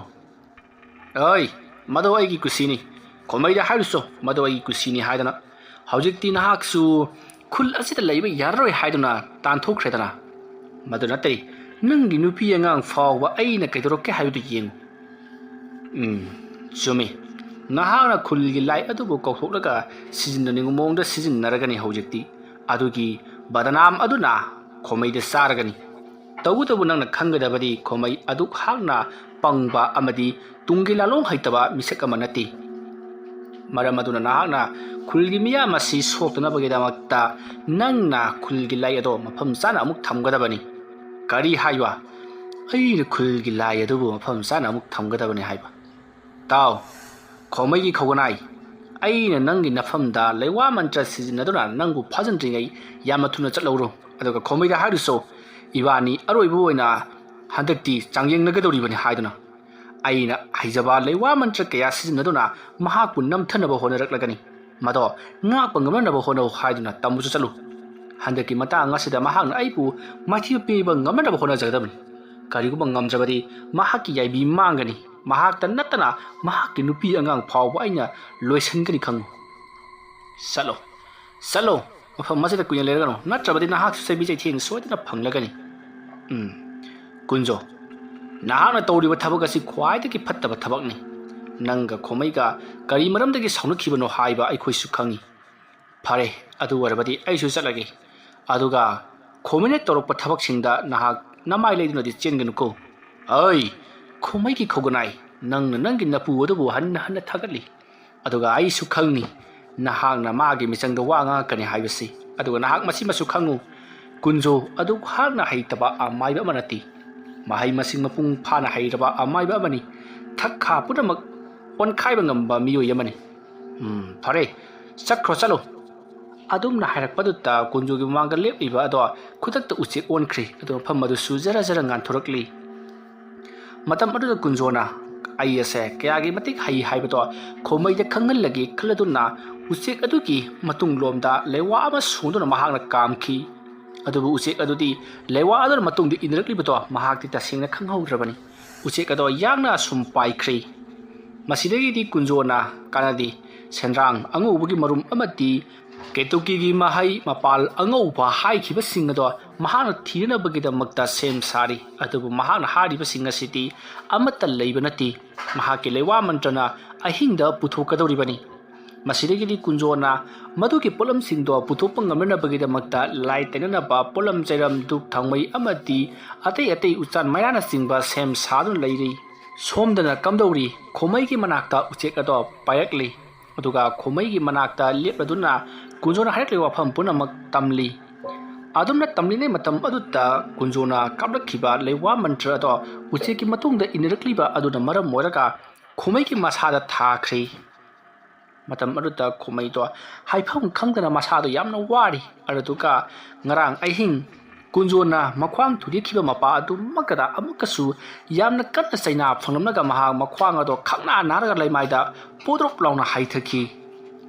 "ꯑꯩ, ꯃꯗꯨ ꯑꯩꯒꯤ ꯀꯨꯁꯤꯅꯤ꯫ ꯈꯣꯃꯩꯗ ꯍꯥꯏꯔꯨꯆꯣ, ꯃꯗꯨ ꯑꯩꯒꯤ ꯀꯨꯁꯤꯅꯤ ꯍꯥꯏꯗꯅ꯫ ꯍꯧꯖꯤꯛꯇꯤ ꯅꯍꯥꯛꯁꯨ ꯈꯨꯜ ꯑꯁꯤꯗ ꯂꯩꯕ ꯌꯥꯔꯔꯣꯏ ꯍꯥꯏꯗꯨꯅ ꯇꯥꯟꯊꯣꯛꯈ꯭ꯔꯦꯗꯅ꯫ ꯃꯗꯨ ꯅꯠꯇꯦ, ꯅꯪꯒꯤ ꯅꯨꯄꯤ ꯑꯉꯥꯡ ꯐꯥꯎꯕ ꯑꯩꯅ ꯀꯩꯗꯧꯔꯛꯀꯦ ꯍꯥꯏꯕꯗꯨ ꯌꯦꯡꯉꯨ꯫" "ꯎꯝ, ꯆꯨꯝꯃꯤ꯫ ꯅꯍꯥꯛꯅ ꯈꯨꯜꯒꯤ ꯂꯥꯏ ꯑꯗꯨꯕꯨ ꯀꯧꯊꯣꯛꯂꯒ ꯁꯤꯖꯤꯟꯅꯅꯤꯡꯕ ꯃꯑꯣꯡꯗ ꯁꯤꯖꯤꯟꯅꯔꯒꯅꯤ ꯍꯧꯖꯤꯛꯇꯤ꯫ ꯑꯗꯨꯒꯤ ꯕꯗꯅꯥꯝ ꯑꯗꯨꯅ ꯈꯣꯃꯩꯗ ꯆꯥꯔꯒꯅꯤ꯫ ꯇꯧꯕꯇꯕꯨ ꯅꯪꯅ ꯈꯪꯒꯗꯕꯗꯤ ꯈꯣꯃꯩ ꯑꯗꯨꯛ ꯍꯥꯛꯅ ꯄꯪꯕ ꯑꯃꯗꯤ ꯇꯨꯡꯒꯤ ꯂꯥꯂꯣꯡ ꯍꯩꯇꯕ ꯃꯤꯁꯛ ꯑꯃ ꯅꯠꯇꯦ꯫ ꯃꯔꯝ ꯑꯗꯨꯅ ꯅꯍꯥꯛꯅ ꯈꯨꯜꯒꯤ ꯃꯤꯌꯥꯝ ꯑꯁꯤ ꯁꯣꯛꯇꯅꯕꯒꯤꯗꯃꯛꯇ ꯅꯪꯅ ꯈꯨꯜꯒꯤ ꯂꯥꯏ ꯑꯗꯣ ꯃꯐꯝ ꯆꯥꯅ ꯑꯃꯨꯛ ꯊꯝꯒꯗꯕꯅꯤ꯫" "ꯀꯔꯤ ꯍꯥꯏꯕ? ꯑꯩꯅ ꯈꯨꯜꯒꯤ ꯂꯥꯏ ꯑꯗꯨꯕꯨ ꯃꯐꯝ ꯆꯥꯅ ꯑꯃꯨꯛ ꯊꯝꯒꯗꯕꯅꯤ ꯍꯥꯏꯕ? ꯇꯥꯎ, ꯈꯣꯃꯩꯒꯤ ꯈꯧꯒꯅꯥꯏ, ꯑꯩꯅ ꯅꯪꯒꯤ ꯅꯐꯝꯗ ꯂꯩꯋꯥ ꯃꯟꯇ꯭ꯔ ꯁꯤꯖꯤꯟꯅꯗꯨꯅ ꯅꯪꯕꯨ ꯐꯥꯖꯤꯟꯗ꯭ꯔꯤꯉꯩ ꯌꯥꯝꯅ ꯊꯨꯅ ꯆꯠꯍꯧꯔꯣ꯫ ꯑꯗꯨꯒ ꯈꯣꯃꯩꯗ ꯍꯥꯏꯔꯨꯆꯣ, ꯏꯕꯥꯅꯤ ꯑꯔꯣꯏꯕ ꯑꯣꯏꯅ ꯍꯟꯗꯛꯇꯤ ꯆꯥꯡꯌꯦꯡꯅꯒꯗꯧꯔꯤꯕꯅꯤ ꯍꯥꯏꯗꯨꯅ꯫ ꯑꯩꯅ ꯍꯩꯖꯕ ꯂꯩꯋꯥ ꯃꯟꯇ꯭ꯔ ꯀꯌꯥ ꯁꯤꯖꯤꯟꯅꯗꯨꯅ ꯃꯍꯥꯛꯄꯨ ꯅꯝꯊꯅꯕ ꯍꯣꯠꯅꯔꯛꯂꯒꯅꯤ꯫ ꯃꯗꯣ ꯉꯥꯛꯄ ꯉꯝꯅꯅꯕ ꯍꯣꯠꯅꯧ ꯍꯥꯏꯗꯨꯅ ꯇꯝꯕꯁꯨ ꯆꯠꯂꯨ꯫ ꯍꯟꯗꯛꯀꯤ ꯃꯇꯥꯡ ꯑꯁꯤꯗ ꯃꯍꯥꯛꯅ ꯑꯩꯕꯨ ꯃꯥꯏꯊꯤꯕ ꯄꯤꯕ ꯉꯝꯅꯅꯕ ꯍꯣꯠꯅꯖꯒꯗꯕꯅꯤ꯫ ꯀꯔꯤꯒꯨꯝꯕ ꯉꯝꯗ꯭ꯔꯕꯗꯤ ꯃꯍꯥꯛꯀꯤ ꯌꯥꯏꯕꯤ ꯃꯥꯡꯒꯅꯤ꯫ ꯃꯍꯥꯛꯇ ꯅꯠꯇꯅ ꯃꯍꯥꯛꯀꯤ ꯅꯨꯄꯤ ꯑꯉꯥꯡ ꯐꯥꯎꯕ ꯑꯩꯅ ꯂꯣꯏꯁꯤꯟꯒꯅꯤ ꯈꯪꯉꯨ꯫ ꯆꯠꯂꯣ, ꯆꯠꯂꯣ, ꯃꯐꯝ ꯑꯁꯤꯗ ꯀꯨꯏꯅ ꯂꯩꯔꯒꯅꯨ, ꯅꯠꯇ꯭ꯔꯕꯗꯤ ꯅꯍꯥꯛꯁꯨ ꯆꯩꯕꯤ ꯆꯩꯊꯦꯡ ꯁꯣꯏꯗꯅ ꯐꯪꯂꯒꯅꯤ꯫ ꯎꯝ, ꯀꯨꯟꯖꯣ, ꯅꯍꯥꯛꯅ ꯇꯧꯔꯤꯕ ꯊꯕꯛ ꯑꯁꯤ ꯈ꯭ꯋꯥꯏꯗꯒꯤ ꯐꯠꯇꯕ ꯊꯕꯛꯅꯤ꯫ ꯅꯪꯒ ꯈꯣꯃꯩꯒ ꯀꯔꯤ ꯃꯔꯝꯗꯒꯤ ꯁꯥꯎꯅꯈꯤꯕꯅꯣ ꯍꯥꯏꯕ ꯑꯩꯈꯣꯏꯁꯨ ꯈꯪꯉꯤ꯫ ꯐꯔꯦ, ꯑꯗꯨ ꯑꯣꯏꯔꯕꯗꯤ ꯑꯩꯁꯨ ꯆꯠꯂꯒꯦ꯫ ꯑꯗꯨꯒ ꯈꯣꯃꯩꯅ ꯇꯧꯔꯛꯄ ꯊꯕꯛꯁꯤꯡꯗ ꯅꯍꯥꯛ ꯅꯃꯥꯏ ꯂꯩꯗꯨꯅꯗꯤ ꯆꯦꯟꯒꯅꯨꯀꯣ꯫" "ꯑꯩ, ꯈꯣꯃꯩꯒꯤ ꯈꯧꯒꯅꯥꯏ, ꯅꯪꯅ ꯅꯪꯒꯤ ꯅꯄꯨ ꯑꯗꯨꯕꯨ ꯍꯟꯅ ꯍꯟꯅ ꯊꯥꯒꯠꯂꯤ꯫ ꯑꯗꯨꯒ ꯑꯩꯁꯨ ꯈꯪꯅꯤ, ꯅꯍꯥꯛꯅ ꯃꯥꯒꯤ ꯃꯤꯆꯪꯗ ꯋꯥ ꯉꯥꯡꯉꯛꯀꯅꯤ ꯍꯥꯏꯕꯁꯤ꯫ ꯑꯗꯨꯒ ꯅꯍꯥꯛ ꯃꯁꯤꯃꯁꯨ ꯈꯪꯉꯨ, ꯀꯨꯟꯖꯣ ꯑꯗꯨ ꯍꯥꯛꯅ ꯍꯩꯇꯕ ꯑꯃꯥꯏꯕ ꯑꯃ ꯅꯠꯇꯦ꯫ ꯃꯍꯩ ꯃꯁꯤꯡ ꯃꯄꯨꯡ ꯐꯥꯅ ꯍꯩꯔꯕ ꯑꯃꯥꯏꯕ ꯑꯃꯅꯤ꯫ ꯊꯛ ꯈꯥ ꯄꯨꯝꯅꯃꯛ ꯑꯣꯟꯈꯥꯏꯕ ꯉꯝꯕ ꯃꯤꯑꯣꯏ ꯑꯃꯅꯤ꯫ "ꯎꯝ, ꯐꯔꯦ, ꯆꯠꯈ꯭ꯔꯣ, ꯆꯠꯂꯣ꯫" ꯑꯗꯨꯝꯅ ꯍꯥꯏꯔꯛꯄꯗꯨꯗ ꯀꯨꯟꯖꯣꯒꯤ ꯃꯃꯥꯡꯗ ꯂꯦꯞꯂꯤꯕ ꯑꯗꯣ ꯈꯨꯗꯛꯇ ꯎꯆꯦꯛ ꯑꯣꯟꯈ꯭ꯔꯦ꯫ ꯑꯗꯨ ꯃꯐꯝ ꯑꯗꯨꯁꯨ ꯖꯔ ꯖꯔ ꯉꯥꯟꯊꯣꯔꯛꯂꯤ꯫ ꯃꯇꯝ ꯑꯗꯨꯗ ꯀꯨꯟꯖꯣꯅ, "ꯑꯩ ꯑꯁꯦ ꯀꯌꯥꯒꯤ ꯃꯇꯤꯛ ꯍꯩ ꯍꯥꯏꯕꯗꯣ ꯈꯣꯃꯩꯗ ꯈꯪꯍꯜꯂꯒꯦ" ꯈꯜꯂꯗꯨꯅ ꯎꯆꯦꯛ ꯑꯗꯨꯒꯤ ꯃꯇꯨꯡꯂꯣꯝꯗ ꯂꯩꯋꯥ ꯑꯃ ꯁꯣꯟꯗꯨꯅ ꯃꯍꯥꯛꯅ ꯀꯥꯝꯈꯤ꯫ ꯑꯗꯨꯕꯨ ꯎꯆꯦꯛ ꯑꯗꯨꯗꯤ ꯂꯩꯋꯥ ꯑꯗꯨꯅ ꯃꯇꯨꯡꯗ ꯏꯟꯅꯔꯛꯂꯤꯕꯗꯣ ꯃꯍꯥꯛꯇꯤ ꯇꯁꯦꯡꯅ ꯈꯪꯍꯧꯗ꯭ꯔꯕꯅꯤ꯫ ꯎꯆꯦꯛ ꯑꯗꯣ ꯌꯥꯡꯅ ꯁꯨꯝ ꯄꯥꯏꯈ꯭ꯔꯦ꯫ ꯃꯁꯤꯗꯒꯤꯗꯤ ꯀꯨꯟꯖꯣꯅ ꯀꯥꯟꯅꯗꯦ, ꯁꯦꯟꯗ꯭ꯔꯥꯡ ꯑꯉꯧꯕꯒꯤ ꯃꯔꯨꯝ ꯑꯃꯗꯤ ꯀꯦꯇꯨꯀꯤꯒꯤ ꯃꯍꯩ ꯃꯄꯥꯜ ꯑꯉꯧꯕ ꯍꯥꯏꯈꯤꯕꯁꯤꯡ ꯑꯗꯣ ꯃꯍꯥꯛꯅ ꯊꯤꯅꯅꯕꯒꯤꯗꯃꯛꯇ ꯁꯦꯝ ꯁꯥꯔꯤ꯫ ꯑꯗꯨꯕꯨ ꯃꯍꯥꯛꯅ ꯍꯥꯏꯔꯤꯕꯁꯤꯡ ꯑꯁꯤꯗꯤ ꯑꯃꯠꯇ ꯂꯩꯕ ꯅꯠꯇꯦ꯫ ꯃꯍꯥꯛꯀꯤ ꯂꯩꯋꯥ ꯃꯟꯇ꯭ꯔꯅ ꯑꯍꯤꯡꯗ ꯄꯨꯊꯣꯛꯀꯗꯧꯔꯤꯕꯅꯤ꯫ ꯃꯁꯤꯗꯒꯤꯗꯤ ꯀꯨꯟꯖꯣꯅ ꯃꯗꯨꯒꯤ ꯄꯣꯠꯂꯝꯁꯤꯡꯗꯣ ꯄꯨꯊꯣꯛꯄ ꯉꯝꯅꯅꯕꯒꯤꯗꯃꯛꯇ ꯂꯥꯏ ꯇꯩꯅꯅꯕ ꯄꯣꯠꯂꯝ ꯆꯩꯔꯝ, ꯙꯨꯞ ꯊꯥꯎꯃꯩ ꯑꯃꯗꯤ ꯑꯇꯩ ꯑꯇꯩ ꯎꯆꯥꯟ ꯃꯩꯔꯥꯅꯆꯤꯡꯕ ꯁꯦꯝ ꯁꯥꯗꯨꯅ ꯂꯩꯔꯤ꯫ ꯁꯣꯝꯗꯅ ꯀꯝꯗꯧꯔꯤ? ꯈꯣꯃꯩꯒꯤ ꯃꯅꯥꯛꯇ ꯎꯆꯦꯛ ꯑꯗꯣ ꯄꯥꯏꯔꯛꯂꯤ꯫ ꯑꯗꯨꯒ ꯈꯣꯃꯩꯒꯤ ꯃꯅꯥꯛꯇ ꯂꯦꯞꯂꯗꯨꯅ ꯀꯨꯟꯖꯣꯅ ꯍꯥꯏꯔꯛꯂꯤꯕ ꯋꯥꯐꯝ ꯄꯨꯝꯅꯃꯛ ꯇꯝꯂꯤ꯫ ꯑꯗꯨꯝꯅ ꯇꯝꯂꯤꯉꯩ ꯃꯇꯝ ꯑꯗꯨꯗ ꯀꯨꯟꯖꯣꯅ ꯀꯥꯞꯂꯛꯈꯤꯕ ꯂꯩꯋꯥ ꯃꯟꯇ꯭ꯔ ꯑꯗꯣ ꯎꯆꯦꯛꯀꯤ ꯃꯇꯨꯡꯗ ꯏꯟꯅꯔꯛꯂꯤꯕ ꯑꯗꯨꯅ ꯃꯔꯝ ꯑꯣꯏꯔꯒ ꯈꯣꯃꯩꯒꯤ ꯃꯁꯥꯗ ꯊꯥꯈ꯭ꯔꯤ꯫ ꯃꯇꯝ ꯑꯗꯨꯗ ꯈꯣꯃꯩꯗꯣ ꯍꯥꯏꯐꯝ ꯈꯪꯗꯅ ꯃꯁꯥꯗꯣ ꯌꯥꯝꯅ ꯋꯥꯔꯤ꯫ ꯑꯗꯨꯗꯨꯒ ꯉꯔꯥꯡ ꯑꯍꯤꯡ ꯀꯨꯟꯖꯣꯅ ꯃꯈ꯭ꯋꯥꯡ ꯊꯨꯗꯦꯛꯈꯤꯕ ꯃꯄꯥ ꯑꯗꯨꯃꯛꯇꯗ ꯑꯃꯨꯛꯀꯁꯨ ꯌꯥꯝꯅ ꯀꯟꯅ ꯆꯩꯅꯥ ꯐꯪꯂꯝꯂꯒ ꯃꯍꯥꯛ ꯃꯈ꯭ꯋꯥꯡ ꯑꯗꯣ ꯈꯪꯅꯥ ꯅꯥꯔꯒ ꯂꯩꯃꯥꯏꯗ ꯄꯣꯗ꯭ꯔꯣꯞ ꯂꯥꯎꯅ ꯍꯥꯏꯊꯈꯤ꯫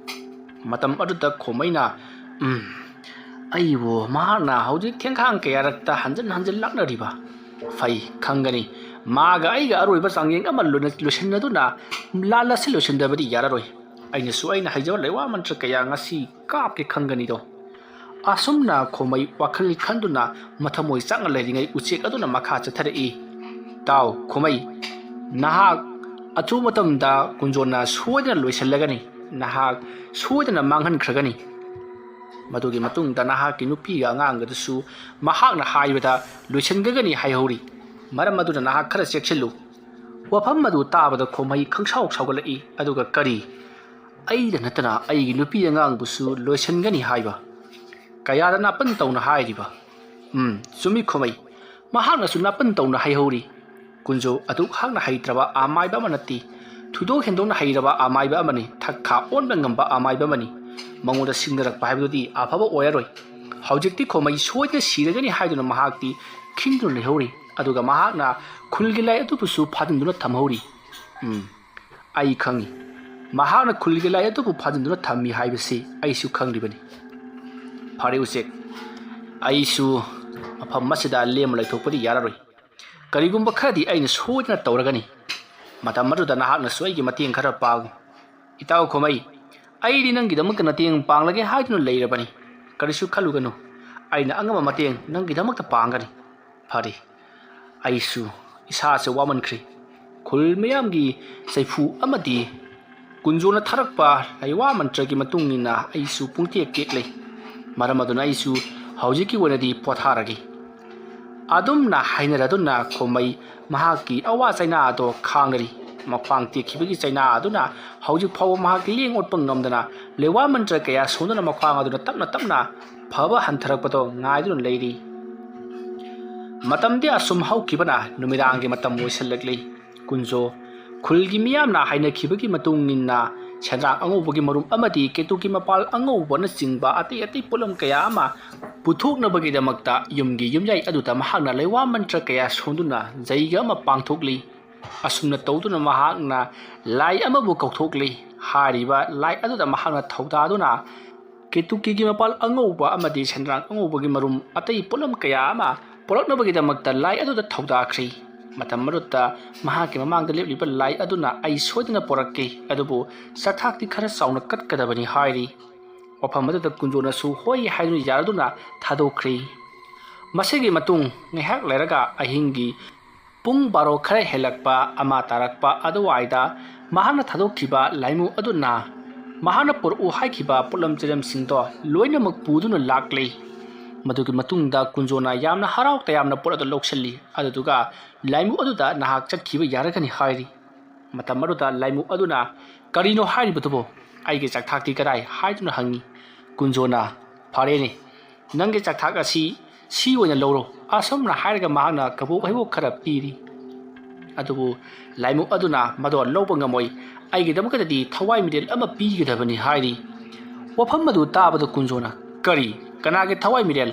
ꯃꯇꯝ ꯑꯗꯨꯗ ꯈꯣꯃꯩꯅ, "ꯎꯝ, ꯑꯩꯕꯨ ꯃꯍꯥꯛꯅ ꯍꯧꯖꯤꯛ ꯊꯦꯡꯈꯥꯡ ꯀꯌꯥꯔꯛꯇ ꯍꯟꯖꯤꯟ ꯍꯟꯖꯤꯟ ꯂꯥꯛꯅꯔꯤꯕ? ꯐꯩ, ꯈꯪꯒꯅꯤ꯫ ꯃꯥꯒ ꯑꯩꯒ ꯑꯔꯣꯏꯕ ꯆꯥꯡꯌꯦꯡ ꯑꯃ ꯂꯣꯏꯅ-, ꯂꯣꯏꯁꯤꯟꯅꯗꯨꯅ ꯂꯥꯜꯂꯁꯤ ꯂꯣꯏꯁꯤꯟꯗꯕꯗꯤ ꯌꯥꯔꯔꯣꯏ꯫ ꯑꯩꯅꯁꯨ ꯑꯩꯅ ꯍꯩꯖꯕ ꯂꯩꯋꯥ ꯃꯟꯇ꯭ꯔ ꯀꯌꯥ ꯉꯁꯤ ꯀꯥꯞꯀꯦ ꯈꯪꯒꯅꯤꯗꯣ꯫" ꯑꯁꯨꯝꯅ ꯈꯣꯃꯩ ꯋꯥꯈꯜ ꯈꯟꯗꯨꯅ ꯃꯊꯃꯣꯏ ꯆꯥꯛꯅ ꯂꯩꯔꯤꯉꯩ ꯎꯆꯦꯛ ꯑꯗꯨꯅ ꯃꯈꯥ ꯆꯠꯊꯔꯛꯏ꯫ "ꯇꯥꯎ ꯈꯣꯃꯩ, ꯅꯍꯥꯛ ꯑꯊꯨꯕ ꯃꯇꯝꯗ ꯀꯨꯟꯖꯣꯅ ꯁꯣꯏꯗꯅ ꯂꯣꯏꯁꯤꯜꯂꯒꯅꯤ꯫ ꯅꯍꯥꯛ ꯁꯣꯏꯗꯅ ꯃꯥꯡꯍꯟꯈ꯭ꯔꯒꯅꯤ꯫ ꯃꯗꯨꯒꯤ ꯃꯇꯨꯡꯗ ꯅꯍꯥꯛꯀꯤ ꯅꯨꯄꯤꯒ ꯑꯉꯥꯡꯒꯗꯨꯁꯨ ꯃꯍꯥꯛꯅ ꯍꯥꯏꯕꯗ ꯂꯣꯏꯁꯤꯟꯒꯒꯅꯤ ꯍꯥꯏꯍꯧꯔꯤ꯫ ꯃꯔꯝ ꯑꯗꯨꯅ ꯅꯍꯥꯛ ꯈꯔ ꯆꯦꯛꯁꯤꯜꯂꯨ꯫" ꯋꯥꯐꯝ ꯑꯗꯨ ꯇꯥꯕꯗ ꯈꯣꯃꯩ ꯈꯪꯁꯥꯎ ꯁꯥꯎꯒꯠꯂꯛꯏ꯫ ꯑꯗꯨꯒ, "ꯀꯔꯤ? ꯑꯩꯗ ꯅꯠꯇꯅ ꯑꯩꯒꯤ ꯅꯨꯄꯤ ꯑꯉꯥꯡꯕꯨꯁꯨ ꯂꯣꯏꯁꯤꯟꯒꯅꯤ ꯍꯥꯏꯕ? ꯀꯌꯥꯗ ꯅꯥꯄꯟ ꯇꯧꯅ ꯍꯥꯏꯔꯤꯕ? ꯎꯝ, ꯆꯨꯝꯃꯤ ꯈꯣꯃꯩ꯫ ꯃꯍꯥꯛꯅꯁꯨ ꯅꯥꯄꯟ ꯇꯧꯅ ꯍꯥꯏꯍꯧꯔꯤ꯫ ꯀꯨꯟꯖꯣ ꯑꯗꯨꯛ ꯍꯥꯛꯅ ꯍꯩꯇ꯭ꯔꯕ ꯑꯃꯥꯏꯕ ꯑꯃ ꯅꯠꯇꯦ꯫ ꯊꯣꯏꯗꯣꯛ ꯍꯦꯟꯗꯣꯛꯅ ꯍꯩꯔꯕ ꯑꯃꯥꯏꯕ ꯑꯃꯅꯤ, ꯊꯛ ꯈꯥ ꯑꯣꯟꯕ ꯉꯝꯕ ꯑꯃꯥꯏꯕ ꯑꯃꯅꯤ꯫ ꯃꯉꯣꯟꯗ ꯁꯤꯡꯅꯔꯛꯄ ꯍꯥꯏꯕꯗꯨꯗꯤ ꯑꯐꯕ ꯑꯣꯏꯔꯔꯣꯏ꯫ ꯍꯧꯖꯤꯛꯇꯤ ꯈꯣꯃꯩ ꯁꯣꯏꯗꯅ ꯁꯤꯔꯒꯅꯤ ꯍꯥꯏꯗꯨꯅ ꯃꯍꯥꯛꯇꯤ ꯈꯤꯡꯗꯨꯅ ꯂꯩꯍꯧꯔꯤ꯫ ꯑꯗꯨꯒ ꯃꯍꯥꯛꯅ ꯈꯨꯜꯒꯤ ꯂꯥꯏ ꯑꯗꯨꯕꯨꯁꯨ ꯐꯥꯖꯤꯟꯗꯨꯅ ꯊꯝꯍꯧꯔꯤ꯫ ꯎꯝ, ꯑꯩ ꯈꯪꯏ꯫ ꯃꯍꯥꯛꯅ ꯈꯨꯜꯒꯤ ꯂꯥꯏ ꯑꯗꯨꯕꯨ ꯐꯥꯖꯤꯟꯗꯨꯅ ꯊꯝꯃꯤ ꯍꯥꯏꯕꯁꯤ ꯑꯩꯁꯨ ꯈꯪꯂꯤꯕꯅꯤ꯫ ꯐꯔꯦ ꯎꯆꯦꯛ, ꯑꯩꯁꯨ ꯃꯐꯝ ꯑꯁꯤꯗ ꯂꯦꯝꯅ ꯂꯩꯊꯣꯛꯄꯗꯤ ꯌꯥꯔꯔꯣꯏ꯫ ꯀꯔꯤꯒꯨꯝꯕ ꯈꯔꯗꯤ ꯑꯩꯅ ꯁꯣꯏꯗꯅ ꯇꯧꯔꯒꯅꯤ꯫ ꯃꯇꯝ ꯑꯗꯨꯗ ꯅꯍꯥꯛꯅꯁꯨ ꯑꯩꯒꯤ ꯃꯇꯦꯡ ꯈꯔ ꯄꯥꯡꯉꯨ꯫ ꯏꯇꯥꯎ ꯈꯣꯃꯩ, ꯑꯩꯗꯤ ꯅꯪꯒꯤꯗꯃꯛꯇ ꯃꯇꯦꯡ ꯄꯥꯡꯂꯒꯦ ꯍꯥꯏꯗꯨꯅ ꯂꯩꯔꯕꯅꯤ꯫ ꯀꯔꯤꯁꯨ ꯈꯜꯂꯨꯒꯅꯨ, ꯑꯩꯅ ꯑꯉꯝꯕ ꯃꯇꯦꯡ ꯅꯪꯒꯤꯗꯃꯛꯇ ꯄꯥꯡꯒꯅꯤ꯫ ꯐꯔꯦ, ꯑꯩꯁꯨ ꯏꯁꯥꯁꯦ ꯋꯥꯃꯟꯈ꯭ꯔꯦ꯫ ꯈꯨꯜ ꯃꯤꯌꯥꯝꯒꯤ ꯆꯩꯐꯨ ꯑꯃꯗꯤ ꯀꯨꯟꯖꯣꯅ ꯊꯥꯔꯛꯄ ꯂꯩꯋꯥ ꯃꯟꯇ꯭ꯔꯒꯤ ꯃꯇꯨꯡ ꯏꯟꯅ ꯑꯩꯁꯨ ꯄꯨꯡꯇꯦꯛ ꯇꯦꯛꯂꯦ꯫ ꯃꯔꯝ ꯑꯗꯨꯅ ꯑꯩꯁꯨ ꯍꯧꯖꯤꯛꯀꯤ ꯑꯣꯏꯅꯗꯤ ꯄꯣꯊꯥꯔꯒꯦ꯫ ꯑꯗꯨꯝꯅ ꯍꯥꯏꯅꯔꯗꯨꯅ ꯈꯣꯃꯩ ꯃꯍꯥꯛꯀꯤ ꯑꯋꯥ ꯆꯩꯅꯥ ꯑꯗꯣ ꯈꯥꯡꯅꯔꯤ꯫ ꯃꯈ꯭ꯋꯥꯡ ꯇꯦꯛꯈꯤꯕꯒꯤ ꯆꯩꯅꯥ ꯑꯗꯨꯅ ꯍꯧꯖꯤꯛ ꯐꯥꯎꯕ ꯃꯍꯥꯛ ꯂꯦꯡ ꯑꯣꯠꯄ ꯉꯝꯗꯅ ꯂꯩꯋꯥ ꯃꯟꯇ꯭ꯔ ꯀꯌꯥ ꯁꯣꯟꯗꯨꯅ ꯃꯈ꯭ꯋꯥꯡ ꯑꯗꯨꯅ ꯇꯞꯅ ꯇꯞꯅ ꯐꯕ ꯍꯟꯊꯔꯛꯄꯗꯣ ꯉꯥꯏꯗꯨꯅ ꯂꯩꯔꯤ꯫ ꯃꯇꯝꯗꯤ ꯑꯁꯨꯝ ꯍꯧꯈꯤꯕꯅ ꯅꯨꯃꯤꯗꯥꯡꯒꯤ ꯃꯇꯝ ꯑꯣꯏꯁꯤꯜꯂꯛꯂꯤ꯫ ꯀꯨꯟꯖꯣ, ꯈꯨꯜꯒꯤ ꯃꯤꯌꯥꯝꯅ ꯍꯥꯏꯅꯈꯤꯕꯒꯤ ꯃꯇꯨꯡ ꯏꯟꯅ ꯁꯦꯟꯗ꯭ꯔꯥꯡ ꯑꯉꯧꯕꯒꯤ ꯃꯔꯨꯝ ꯑꯃꯗꯤ ꯀꯦꯇꯨꯀꯤ ꯃꯄꯥꯜ ꯑꯉꯧꯕꯅꯆꯤꯡꯕ ꯑꯇꯩ ꯑꯇꯩ ꯄꯣꯠꯂꯝ ꯀꯌꯥ ꯑꯃ ꯄꯨꯊꯣꯛꯅꯕꯒꯤꯗꯃꯛꯇ ꯌꯨꯝꯒꯤ ꯌꯨꯝꯌꯥꯏ ꯑꯗꯨꯗ ꯃꯍꯥꯛꯅ ꯂꯩꯋꯥ ꯃꯟꯇ꯭ꯔ ꯀꯌꯥ ꯁꯣꯟꯗꯨꯅ ꯖꯩꯒ ꯑꯃ ꯄꯥꯡꯊꯣꯛꯂꯤ꯫ ꯑꯁꯨꯝꯅ ꯇꯧꯗꯨꯅ ꯃꯍꯥꯛꯅ ꯂꯥꯏ ꯑꯃꯕꯨ ꯀꯧꯊꯣꯛꯂꯤ꯫ ꯍꯥꯏꯔꯤꯕ ꯂꯥꯏ ꯑꯗꯨꯗ ꯃꯍꯥꯛꯅ ꯊꯧꯗꯥꯗꯨꯅ ꯀꯦꯇꯨꯀꯤꯒꯤ ꯃꯄꯥꯜ ꯑꯉꯧꯕ ꯑꯃꯗꯤ ꯁꯦꯟꯗ꯭ꯔꯥꯡ ꯑꯉꯧꯕꯒꯤ ꯃꯔꯨꯝ ꯑꯇꯩ ꯄꯣꯠꯂꯝ ꯀꯌꯥ ꯑꯃ ꯄꯨꯔꯛꯅꯕꯒꯤꯗꯃꯛꯇ ꯂꯥꯏ ꯑꯗꯨꯗ ꯊꯧꯗꯥꯈ꯭ꯔꯤ꯫ ꯃꯇꯝ ꯑꯗꯨꯗ ꯃꯍꯥꯛꯀꯤ ꯃꯃꯥꯡꯗ ꯂꯦꯞꯂꯤꯕ ꯂꯥꯏ ꯑꯗꯨꯅ "ꯑꯩ ꯁꯣꯏꯗꯅ ꯄꯨꯔꯛꯀꯦ, ꯑꯗꯨꯕꯨ ꯆꯥꯛꯊꯥꯛꯇꯤ ꯈꯔ ꯆꯥꯎꯅ ꯀꯠꯀꯗꯕꯅꯤ" ꯍꯥꯏꯔꯤ꯫ ꯋꯥꯐꯝ ꯑꯗꯨꯗ ꯀꯨꯟꯖꯣꯅꯁꯨ ꯍꯣꯏ ꯍꯥꯏꯗꯨꯅ ꯌꯥꯔꯗꯨꯅ ꯊꯥꯗꯣꯛꯈ꯭ꯔꯤ꯫ ꯃꯁꯤꯒꯤ ꯃꯇꯨꯡ ꯉꯥꯏꯍꯥꯛ ꯂꯩꯔꯒ ꯑꯍꯤꯡꯒꯤ ꯄꯨꯡ ꯕꯥꯔꯣ ꯈꯔ ꯍꯦꯜꯂꯛꯄ ꯑꯃ ꯇꯥꯔꯛꯄ ꯑꯗꯨꯋꯥꯏꯗ ꯃꯍꯥꯛꯅ ꯊꯥꯗꯣꯛꯈꯤꯕ ꯂꯥꯏꯃꯨ ꯑꯗꯨꯅ ꯃꯍꯥꯛꯅ ꯄꯨꯔꯛꯎ ꯍꯥꯏꯈꯤꯕ ꯄꯣꯠꯂꯝ ꯆꯩꯂꯝꯁꯤꯡꯗꯣ ꯂꯣꯏꯅꯃꯛ ꯄꯨꯗꯨꯅ ꯂꯥꯛꯂꯤ꯫ ꯃꯗꯨꯒꯤ ꯃꯇꯨꯡꯗ ꯀꯨꯟꯖꯣꯅ ꯌꯥꯝꯅ ꯍꯔꯥꯎ ꯇꯌꯥꯝꯅ ꯄꯣꯠ ꯑꯗꯨ ꯂꯧꯁꯤꯜꯂꯤ꯫ ꯑꯗꯨꯗꯨꯒ ꯂꯥꯏꯃꯨ ꯑꯗꯨꯗ "ꯅꯍꯥꯛ ꯆꯠꯈꯤꯕ ꯌꯥꯔꯒꯅꯤ" ꯍꯥꯏꯔꯤ꯫ ꯃꯇꯝ ꯑꯗꯨꯗ ꯂꯥꯏꯃꯨ ꯑꯗꯨꯅ "ꯀꯔꯤꯅꯣ ꯍꯥꯏꯔꯤꯕꯗꯨꯕꯨ? ꯑꯩꯒꯤ ꯆꯥꯛꯊꯥꯛꯇꯤ ꯀꯗꯥꯏ?" ꯍꯥꯏꯗꯨꯅ ꯍꯪꯉꯤ꯫ ꯀꯨꯟꯖꯣꯅ "ꯐꯔꯦꯅꯦ, "ꯅꯪꯒꯤ ꯆꯥꯛꯊꯥꯛ ꯑꯁꯤ ꯁꯤ ꯑꯣꯏꯅ ꯂꯧꯔꯣ"꯫ ꯑꯁꯨꯝꯅ ꯍꯥꯏꯔꯒ ꯃꯍꯥꯛꯅ ꯀꯕꯣꯛ ꯍꯩꯕꯣꯛ ꯈꯔ ꯄꯤꯔꯤ꯫ ꯑꯗꯨꯕꯨ ꯂꯥꯏꯃꯨ ꯑꯗꯨꯅ ꯃꯗꯣ ꯂꯧꯕ ꯉꯝꯃꯣꯏ꯫ "ꯑꯩꯒꯤꯗꯃꯛꯇꯗꯤ ꯊꯋꯥꯏ ꯃꯤꯔꯦꯜ ꯑꯃ ꯄꯤꯒꯗꯕꯅꯤ" ꯍꯥꯏꯔꯤ꯫ ꯋꯥꯐꯝ ꯑꯗꯨ ꯇꯥꯕꯗ ꯀꯨꯟꯖꯣꯅ, "ꯀꯔꯤ? ꯀꯅꯥꯒꯤ ꯊꯋꯥꯏ ꯃꯤꯔꯦꯜ?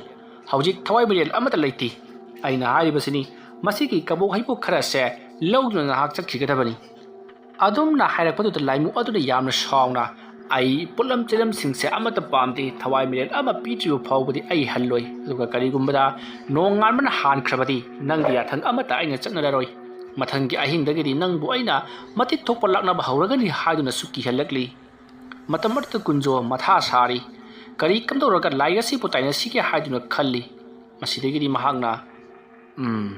ꯍꯧꯖꯤꯛ ꯊꯋꯥꯏ ꯃꯤꯔꯦꯜ ꯑꯃꯠꯇ ꯂꯩꯇꯦ꯫ ꯑꯩꯅ ꯍꯥꯏꯔꯤꯕꯁꯤꯅꯤ, ꯃꯁꯤꯒꯤ ꯀꯕꯣꯛ ꯍꯩꯕꯣꯛ ꯈꯔꯁꯦ ꯂꯧꯗꯨꯅ ꯅꯍꯥꯛ ꯆꯠꯈꯤꯒꯗꯕꯅꯤ"꯫ ꯑꯗꯨꯝꯅ ꯍꯥꯏꯔꯛꯄꯗꯨꯗ ꯂꯥꯏꯃꯨ ꯑꯗꯨꯅ ꯌꯥꯝꯅ ꯁꯥꯎꯅ, "ꯑꯩ ꯄꯣꯠꯂꯝ ꯆꯩꯂꯝꯁꯤꯡꯁꯦ ꯑꯃꯠꯇ ꯄꯥꯝꯗꯦ, ꯊꯋꯥꯏ ꯃꯤꯔꯦꯜ ꯑꯃ ꯄꯤꯗ꯭ꯔꯤꯕ ꯐꯥꯎꯕꯗꯤ ꯑꯩ ꯍꯜꯂꯣꯏ꯫ ꯑꯗꯨꯒ ꯀꯔꯤꯒꯨꯝꯕꯗ ꯅꯣꯡꯉꯥꯟꯕꯅ ꯍꯥꯟꯈ꯭ꯔꯕꯗꯤ ꯅꯪꯒꯤ ꯌꯥꯊꯪ ꯑꯃꯠꯇ ꯑꯩꯅ ꯆꯠꯅꯔꯔꯣꯏ꯫ ꯃꯊꯪꯒꯤ ꯑꯍꯤꯡꯗꯒꯤꯗꯤ ꯅꯪꯕꯨ ꯑꯩꯅ ꯃꯇꯤꯛ ꯊꯣꯛꯄ ꯂꯥꯛꯅꯕ ꯍꯧꯔꯒꯅꯤ" ꯍꯥꯏꯗꯨꯅꯁꯨ ꯀꯤꯍꯜꯂꯛꯂꯤ꯫ ꯃꯇꯝ ꯑꯗꯨꯗ ꯀꯨꯟꯖꯣ ꯃꯊꯥ ꯁꯥꯔꯤ꯫ ꯀꯔꯤ ꯀꯝꯗꯧꯔꯒ ꯂꯥꯏ ꯑꯁꯤꯕꯨ ꯇꯥꯏꯅꯁꯤꯒꯦ ꯍꯥꯏꯗꯨꯅ ꯈꯜꯂꯤ꯫ ꯃꯁꯤꯗꯒꯤꯗꯤ ꯃꯍꯥꯛꯅ, "ꯎꯝ,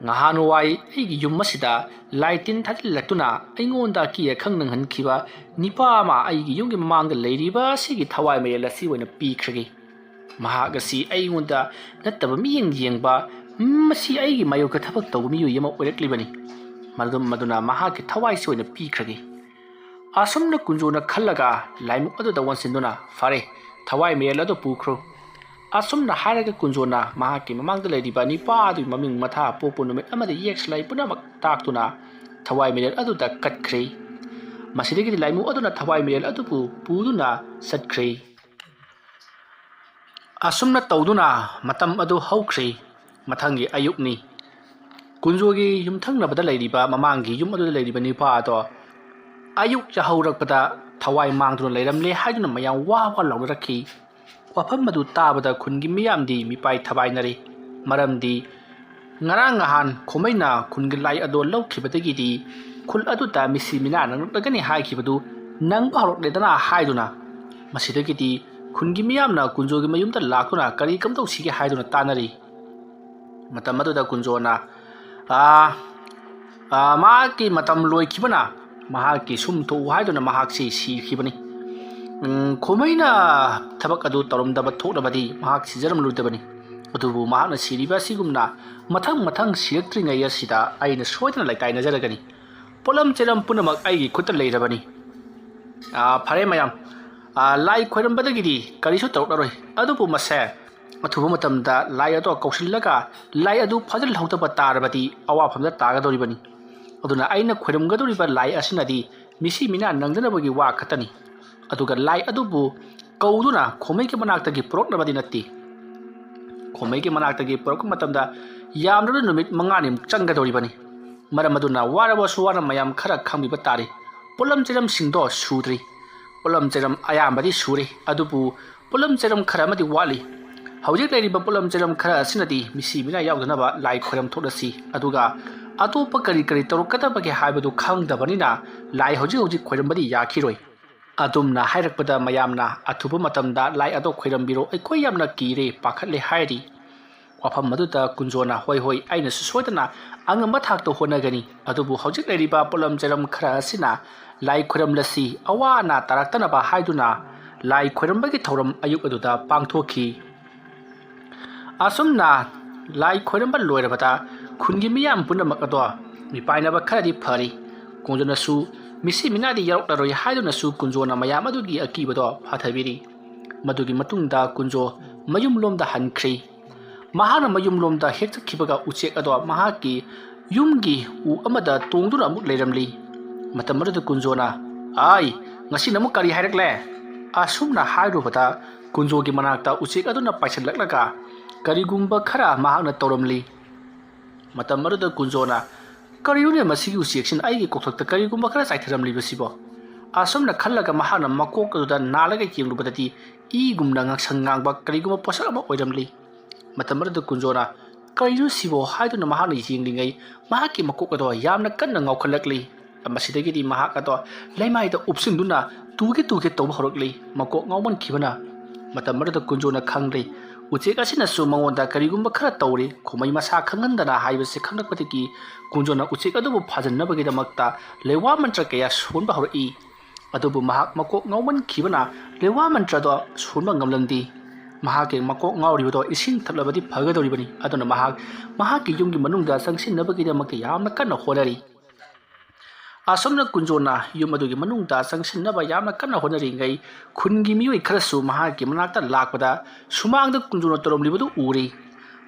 ꯉꯍꯥꯟꯋꯥꯏ ꯑꯩꯒꯤ ꯌꯨꯝ ꯑꯁꯤꯗ ꯂꯥꯏ ꯇꯤꯟ ꯊꯥꯖꯤꯜꯂꯛꯇꯨꯅ ꯑꯩꯉꯣꯟꯗ ꯑꯀꯤ ꯑꯈꯪ ꯅꯪꯍꯟꯈꯤꯕ ꯅꯤꯄꯥ ꯑꯃ ꯑꯩꯒꯤ ꯌꯨꯝꯒꯤ ꯃꯃꯥꯡꯗ ꯂꯩꯔꯤꯕ ꯑꯁꯤꯒꯤ ꯊꯋꯥꯏ ꯃꯌꯦꯜ ꯑꯁꯤ ꯑꯣꯏꯅ ꯄꯤꯈ꯭ꯔꯒꯦ꯫ ꯃꯍꯥꯛ ꯑꯁꯤ ꯑꯩꯉꯣꯟꯗ ꯅꯠꯇꯕ ꯃꯤꯠꯌꯦꯡ ꯌꯦꯡꯕ, ꯃꯁꯤ ꯑꯩꯒꯤ ꯃꯥꯌꯣꯛꯇ ꯊꯕꯛ ꯇꯧꯕ ꯃꯤꯑꯣꯏ ꯑꯃ ꯑꯣꯏꯔꯛꯂꯤꯕꯅꯤ꯫ ꯃꯔꯝ ꯑꯗꯨꯅ ꯃꯍꯥꯛꯀꯤ ꯊꯋꯥꯏꯁꯤ ꯑꯣꯏꯅ ꯄꯤꯈ꯭ꯔꯒꯦ"꯫ ꯑꯁꯨꯝꯅ ꯀꯨꯟꯖꯣꯅ ꯈꯜꯂꯒ ꯂꯥꯏꯃꯨ ꯑꯗꯨꯗ ꯑꯣꯟꯁꯤꯟꯗꯨꯅ, "ꯐꯔꯦ, ꯊꯋꯥꯏ ꯃꯌꯦꯜ ꯑꯗꯨ ꯄꯨꯈ꯭ꯔꯣ"꯫ ꯑꯁꯨꯝꯅ ꯍꯥꯏꯔꯒ ꯀꯨꯟꯖꯣꯅ ꯃꯍꯥꯛꯀꯤ ꯃꯃꯥꯡꯗ ꯂꯩꯔꯤꯕ ꯅꯤꯄꯥ ꯑꯗꯨꯒꯤ ꯃꯃꯤꯡ ꯃꯊꯥ ꯄꯣꯛꯄ ꯅꯨꯃꯤꯠ ꯑꯃꯗ ꯌꯦꯛꯁꯂꯥꯏ ꯄꯨꯝꯅꯃꯛ ꯇꯥꯛꯇꯨꯅ ꯊꯋꯥꯏ ꯃꯌꯦꯜ ꯑꯗꯨꯗ ꯀꯠꯈ꯭ꯔꯦ꯫ ꯃꯁꯤꯗꯒꯤꯗꯤ ꯂꯥꯏꯃꯨ ꯑꯗꯨꯅ ꯊꯋꯥꯏ ꯃꯌꯦꯜ ꯑꯗꯨꯕꯨ ꯄꯨꯗꯨꯅ ꯆꯠꯈ꯭ꯔꯦ꯫ ꯑꯁꯨꯝꯅ ꯇꯧꯗꯨꯅ ꯃꯇꯝ ꯑꯗꯨ ꯍꯧꯈ꯭ꯔꯦ꯫ ꯃꯊꯪꯒꯤ ꯑꯌꯨꯛꯅꯤ꯫ ꯀꯨꯟꯖꯣꯒꯤ ꯌꯨꯝꯊꯪꯅꯕꯗ ꯂꯩꯔꯤꯕ, ꯃꯃꯥꯡꯒꯤ ꯌꯨꯝ ꯑꯗꯨꯗ ꯂꯩꯔꯤꯕ ꯅꯤꯄꯥ ꯑꯗꯣ ꯑꯌꯨꯛ ꯌꯥꯍꯧꯔꯛꯄꯗ ꯊꯋꯥꯏ ꯃꯥꯡꯗꯨꯅ ꯂꯩꯔꯝꯂꯦ ꯍꯥꯏꯗꯨꯅ ꯃꯌꯥꯝ ꯋꯥ ꯋꯥ ꯂꯥꯎꯅꯔꯛꯈꯤ꯫ ꯋꯥꯐꯝ ꯑꯗꯨ ꯇꯥꯕꯗ ꯈꯨꯟꯒꯤ ꯃꯤꯌꯥꯝꯗꯤ ꯃꯤꯄꯥꯏ ꯊꯕꯥꯏꯅꯔꯦ꯫ ꯃꯔꯝꯗꯤ ꯉꯔꯥꯡ ꯅꯍꯥꯟ ꯈꯣꯃꯩꯅ ꯈꯨꯟꯒꯤ ꯂꯥꯏ ꯑꯗꯣ ꯂꯧꯈꯤꯕꯗꯒꯤꯗꯤ ꯈꯨꯜ ꯑꯗꯨꯗ ꯃꯤꯁꯤ ꯃꯤꯅꯥ ꯅꯪꯂꯛꯂꯒꯅꯤ ꯍꯥꯏꯈꯤꯕꯗꯨ ꯅꯪꯕ ꯍꯧꯔꯛꯂꯦꯗꯅ ꯍꯥꯏꯗꯨꯅ, ꯃꯁꯤꯗꯒꯤꯗꯤ ꯈꯨꯟꯒꯤ ꯃꯤꯌꯥꯝꯅ ꯀꯨꯟꯖꯣꯒꯤ ꯃꯌꯨꯝꯗ ꯂꯥꯛꯇꯨꯅ ꯀꯔꯤ ꯀꯝꯗꯧꯁꯤꯒꯦ ꯍꯥꯏꯗꯨꯅ ꯇꯥꯟꯅꯔꯤ꯫ ꯃꯇꯝ ꯑꯗꯨꯗ ꯀꯨꯟꯖꯣꯅ, "ꯑꯥ, ꯑꯥ, ꯃꯍꯥꯛꯀꯤ ꯃꯇꯝ ꯂꯣꯏꯈꯤꯕꯅ ꯃꯍꯥꯛꯀꯤ ꯁꯨꯝ ꯊꯣꯛꯎ" ꯍꯥꯏꯗꯨꯅ ꯃꯍꯥꯛꯁꯤ ꯁꯤꯈꯤꯕꯅꯤ꯫ ꯎꯝ, ꯈꯣꯃꯩꯅ ꯊꯕꯛ ꯑꯗꯨ ꯇꯧꯔꯝꯗꯕ ꯊꯣꯛꯂꯕꯗꯤ ꯃꯍꯥꯛ ꯁꯤꯖꯔꯝꯂꯣꯏꯗꯕꯅꯤ꯫ ꯑꯗꯨꯕꯨ ꯃꯍꯥꯛꯅ ꯁꯤꯔꯤꯕ ꯑꯁꯤꯒꯨꯝꯅ ꯃꯊꯪ ꯃꯊꯪ ꯁꯤꯔꯛꯇ꯭ꯔꯤꯉꯩ ꯑꯁꯤꯗ ꯑꯩꯅ ꯁꯣꯏꯗꯅ ꯂꯩꯀꯥꯏꯅꯖꯔꯒꯅꯤ꯫ ꯄꯣꯠꯂꯝ ꯆꯩꯂꯝ ꯄꯨꯝꯅꯃꯛ ꯑꯩꯒꯤ ꯈꯨꯠꯇ ꯂꯩꯔꯕꯅꯤ꯫ ꯑꯥ, ꯐꯔꯦ ꯃꯌꯥꯝ, ꯑꯥ, ꯂꯥꯏ ꯈꯣꯏꯔꯝꯕꯗꯒꯤꯗꯤ ꯀꯔꯤꯁꯨ ꯇꯧꯔꯛꯂꯔꯣꯏ꯫ ꯑꯗꯨꯕꯨ ꯃꯁꯦ ꯑꯊꯨꯕ ꯃꯇꯝꯗ ꯂꯥꯏ ꯑꯗꯣ ꯀꯧꯁꯤꯜꯂꯒ ꯂꯥꯏ ꯑꯗꯨ ꯐꯥꯖꯤꯜꯍꯧꯗꯕ ꯇꯥꯔꯕꯗꯤ ꯑꯋꯥꯐꯝꯗ ꯇꯥꯒꯗꯧꯔꯤꯕꯅꯤ꯫ ꯑꯗꯨꯅ ꯑꯩꯅ ꯈꯣꯏꯔꯝꯒꯗꯧꯔꯤꯕ ꯂꯥꯏ ꯑꯁꯤꯅꯗꯤ ꯃꯤꯁꯤ ꯃꯤꯅꯥ ꯅꯪꯗꯅꯕꯒꯤ ꯋꯥ ꯈꯛꯇꯅꯤ꯫ ꯑꯗꯨꯒ ꯂꯥꯏ ꯑꯗꯨꯕꯨ ꯀꯧꯗꯨꯅ ꯈꯣꯃꯩꯒꯤ ꯃꯅꯥꯛꯇꯒꯤ ꯄꯨꯔꯛꯅꯕꯗꯤ ꯅꯠꯇꯦ꯫ ꯈꯣꯃꯩꯒꯤ ꯃꯅꯥꯛꯇꯒꯤ ꯄꯨꯔꯛꯄ ꯃꯇꯝꯗ ꯌꯥꯝꯗ꯭ꯔꯕꯗ ꯅꯨꯃꯤꯠ ꯃꯉꯥꯅꯤꯃꯨꯛ ꯆꯪꯒꯗꯧꯔꯤꯕꯅꯤ꯫ ꯃꯔꯝ ꯑꯗꯨꯅ ꯋꯥꯔꯕꯁꯨ ꯋꯥꯅ ꯃꯌꯥꯝ ꯈꯔ ꯈꯪꯕꯤꯕ ꯇꯥꯔꯤ꯫ ꯄꯣꯠꯂꯝ ꯆꯩꯔꯝꯁꯤꯡꯗꯣ ꯁꯨꯗ꯭ꯔꯤ꯫ ꯄꯣꯠꯂꯝ ꯆꯩꯔꯝ ꯑꯌꯥꯝꯕꯗꯤ ꯁꯨꯔꯦ, ꯑꯗꯨꯕꯨ ꯄꯣꯠꯂꯝ ꯆꯩꯔꯝ ꯈꯔ ꯑꯃꯗꯤ ꯋꯥꯠꯂꯤ꯫ ꯍꯧꯖꯤꯛ ꯂꯩꯔꯤꯕ ꯄꯣꯠꯂꯝ ꯆꯩꯔꯝ ꯈꯔ ꯑꯁꯤꯅꯗꯤ ꯃꯤꯁꯤ ꯃꯤꯅꯥ ꯌꯥꯎꯗꯅꯕ ꯂꯥꯏ ꯈꯣꯏꯔꯝ ꯊꯣꯛꯂꯁꯤ꯫ ꯑꯗꯨꯒ ꯑꯇꯣꯞꯄ ꯀꯔꯤ ꯀꯔꯤ ꯇꯧꯔꯛꯀꯗꯕꯒꯦ ꯍꯥꯏꯕꯗꯨ ꯈꯪꯗꯕꯅꯤꯅ ꯂꯥꯏ ꯍꯧꯖꯤꯛ ꯍꯧꯖꯤꯛ ꯈꯣꯏꯔꯝꯕꯗꯤ ꯌꯥꯈꯤꯔꯣꯏ꯫ ꯑꯗꯨꯝꯅ ꯍꯥꯏꯔꯛꯄꯗ ꯃꯌꯥꯝꯅ ꯑꯊꯨꯕ ꯃꯇꯝꯗ ꯂꯥꯏ ꯑꯗꯣ ꯈꯣꯏꯔꯝꯕꯤꯔꯣ, ꯑꯩꯈꯣꯏ ꯌꯥꯝꯅ ꯀꯤꯔꯦ, ꯄꯥꯈꯠꯂꯦ ꯍꯥꯏꯔꯤ꯫ ꯋꯥꯐꯝ ꯑꯗꯨꯗ ꯀꯨꯟꯖꯣꯅ "ꯍꯣꯏ, ꯍꯣꯏ, ꯑꯩꯅꯁꯨ ꯁꯣꯏꯗꯅ ꯑꯉꯝꯕ ꯊꯥꯛꯇ ꯍꯣꯠꯅꯒꯅꯤ, ꯑꯗꯨꯕꯨ ꯍꯧꯖꯤꯛ ꯂꯩꯔꯤꯕ ꯄꯣꯠꯂꯝ ꯆꯩꯔꯝ ꯈꯔ ꯑꯁꯤꯅ ꯂꯥꯏ ꯈꯣꯏꯔꯝꯂꯁꯤ, ꯑꯋꯥ ꯑꯅꯥ ꯇꯥꯔꯛꯇꯅꯕ" ꯍꯥꯏꯗꯨꯅ ꯂꯥꯏ ꯈꯣꯏꯔꯝꯕꯒꯤ ꯊꯧꯔꯝ ꯑꯌꯨꯛ ꯑꯗꯨꯗ ꯄꯥꯡꯊꯣꯛꯈꯤ꯫ ꯑꯁꯨꯝꯅ ꯂꯥꯏ ꯈꯣꯏꯔꯝꯕ ꯂꯣꯏꯔꯕꯗ ꯈꯨꯟꯒꯤ ꯃꯤꯌꯥꯝ ꯄꯨꯝꯅꯃꯛ ꯑꯗꯣ ꯃꯤꯄꯥꯏꯅꯕ ꯈꯔꯗꯤ ꯐꯔꯤ꯫ ꯀꯨꯟꯖꯣꯅꯁꯨ ꯃꯤꯁꯤ ꯃꯤꯅꯥꯗꯤ ꯌꯥꯎꯔꯛꯂꯔꯣꯏ ꯍꯥꯏꯗꯨꯅꯁꯨ ꯀꯨꯟꯖꯣꯅ ꯃꯌꯥꯝ ꯑꯗꯨꯒꯤ ꯑꯀꯤꯕꯗꯣ ꯐꯥꯊꯕꯤꯔꯤ꯫ ꯃꯗꯨꯒꯤ ꯃꯇꯨꯡꯗ ꯀꯨꯟꯖꯣ ꯃꯌꯨꯝꯂꯣꯝꯗ ꯍꯟꯈ꯭ꯔꯤ꯫ ꯃꯍꯥꯛꯅ ꯃꯌꯨꯝꯂꯣꯝꯗ ꯍꯦꯛ ꯆꯠꯈꯤꯕꯒ ꯎꯆꯦꯛ ꯑꯗꯣ ꯃꯍꯥꯛꯀꯤ ꯌꯨꯝꯒꯤ ꯎ ꯑꯃꯗ ꯇꯣꯡꯗꯨꯅ ꯑꯃꯨꯛ ꯂꯩꯔꯝꯂꯤ꯫ ꯃꯇꯝ ꯑꯗꯨꯗ ꯀꯨꯟꯖꯣꯅ, "ꯑꯥꯏ, ꯉꯁꯤꯅ ꯑꯃꯨꯛ ꯀꯔꯤ ꯍꯥꯏꯔꯛꯂꯦ?" ꯑꯁꯨꯝꯅ ꯍꯥꯏꯔꯨꯕꯗ ꯀꯨꯟꯖꯣꯒꯤ ꯃꯅꯥꯛꯇ ꯎꯆꯦꯛ ꯑꯗꯨꯅ ꯄꯥꯏꯁꯤꯜꯂꯛꯂꯒ ꯀꯔꯤꯒꯨꯝꯕ ꯈꯔ ꯃꯍꯥꯛꯅ ꯇꯧꯔꯝꯂꯤ꯫ ꯃꯇꯝ ꯑꯗꯨꯗ ꯀꯨꯟꯖꯣꯅ, "ꯀꯔꯤꯅꯣꯅꯦ ꯃꯁꯤꯒꯤ ꯎꯆꯦꯛꯁꯤꯅ ꯑꯩꯒꯤ ꯀꯣꯛꯊꯛꯇ ꯀꯔꯤꯒꯨꯝꯕ ꯈꯔ ꯆꯥꯏꯊꯔꯝꯂꯤꯕꯁꯤꯕꯣ?" ꯑꯁꯨꯝꯅ ꯈꯜꯂꯒ ꯃꯍꯥꯛꯅ ꯃꯀꯣꯛ ꯑꯗꯨꯗ ꯅꯥꯜꯂꯒ ꯌꯦꯡꯂꯨꯕꯗꯗꯤ ꯏꯒꯨꯝꯅ ꯉꯥꯡꯁꯪ ꯉꯥꯡꯕ ꯀꯔꯤꯒꯨꯝꯕ ꯄꯣꯠꯁꯛ ꯑꯃ ꯑꯣꯏꯔꯝꯂꯤ꯫ ꯃꯇꯝ ꯑꯗꯨꯗ ꯀꯨꯟꯖꯣꯅ, "ꯀꯔꯤꯅꯣ ꯁꯤꯕꯣ?" ꯍꯥꯏꯗꯨꯅ ꯃꯍꯥꯛꯅ ꯌꯦꯡꯂꯤꯉꯩ ꯃꯍꯥꯛꯀꯤ ꯃꯀꯣꯛ ꯑꯗꯣ ꯌꯥꯝꯅ ꯀꯟꯅ ꯉꯥꯎꯈꯠꯂꯛꯂꯤ꯫ ꯃꯁꯤꯗꯒꯤꯗꯤ ꯃꯍꯥꯛ ꯑꯗꯣ ꯂꯩꯃꯥꯏꯗ ꯎꯞꯁꯤꯟꯗꯨꯅ ꯇꯨꯒꯦ ꯇꯨꯒꯦ ꯇꯧꯕ ꯍꯧꯔꯛꯂꯤ, ꯃꯀꯣꯛ ꯉꯥꯎꯃꯟꯈꯤꯕꯅ꯫ ꯃꯇꯝ ꯑꯗꯨꯗ ꯀꯨꯟꯖꯣꯅ ꯈꯪꯂꯦ, ꯎꯆꯦꯛ ꯑꯁꯤꯅꯁꯨ ꯃꯉꯣꯟꯗ ꯀꯔꯤꯒꯨꯝꯕ ꯈꯔ ꯇꯧꯔꯦ꯫ ꯈꯣꯃꯩ ꯃꯁꯥ ꯈꯪꯍꯟꯗꯅ ꯍꯥꯏꯕꯁꯤ ꯈꯪꯂꯛꯄꯗꯒꯤ ꯀꯨꯟꯖꯣꯅ ꯎꯆꯦꯛ ꯑꯗꯨꯕꯨ ꯐꯥꯖꯤꯟꯅꯕꯒꯤꯗꯃꯛꯇ ꯂꯩꯋꯥ ꯃꯟꯇ꯭ꯔ ꯀꯌꯥ ꯁꯣꯟꯕ ꯍꯧꯔꯛꯏ꯫ ꯑꯗꯨꯕꯨ ꯃꯍꯥꯛ ꯃꯀꯣꯛ ꯉꯥꯎꯃꯟꯈꯤꯕꯅ ꯂꯩꯋꯥ ꯃꯟꯇ꯭ꯔꯗꯣ ꯁꯣꯟꯕ ꯉꯝꯂꯝꯗꯦ꯫ ꯃꯍꯥꯛꯀꯤ ꯃꯀꯣꯛ ꯉꯥꯎꯔꯤꯕꯗꯣ ꯏꯁꯤꯡ ꯊꯛꯂꯕꯗꯤ ꯐꯒꯗꯧꯔꯤꯕꯅꯤ꯫ ꯑꯗꯨꯅ ꯃꯍꯥꯛ ꯃꯍꯥꯛꯀꯤ ꯌꯨꯝꯒꯤ ꯃꯅꯨꯡꯗ ꯆꯪꯁꯤꯟꯅꯕꯒꯤꯗꯃꯛꯇ ꯌꯥꯝꯅ ꯀꯟꯅ ꯍꯣꯠꯅꯔꯤ꯫ ꯑꯁꯨꯝꯅ ꯀꯨꯟꯖꯣꯅ ꯌꯨꯝ ꯑꯗꯨꯒꯤ ꯃꯅꯨꯡꯗ ꯆꯪꯁꯤꯟꯅꯕ ꯌꯥꯝꯅ ꯀꯟꯅ ꯍꯣꯠꯅꯔꯤꯉꯩ, ꯈꯨꯟꯒꯤ ꯃꯤꯑꯣꯏ ꯈꯔꯁꯨ ꯃꯍꯥꯛꯀꯤ ꯃꯅꯥꯛꯇ ꯂꯥꯛꯄꯗ ꯁꯨꯃꯥꯡꯗ ꯀꯨꯟꯖꯣꯅ ꯇꯧꯔꯝꯂꯤꯕꯗꯨ ꯎꯔꯤ꯫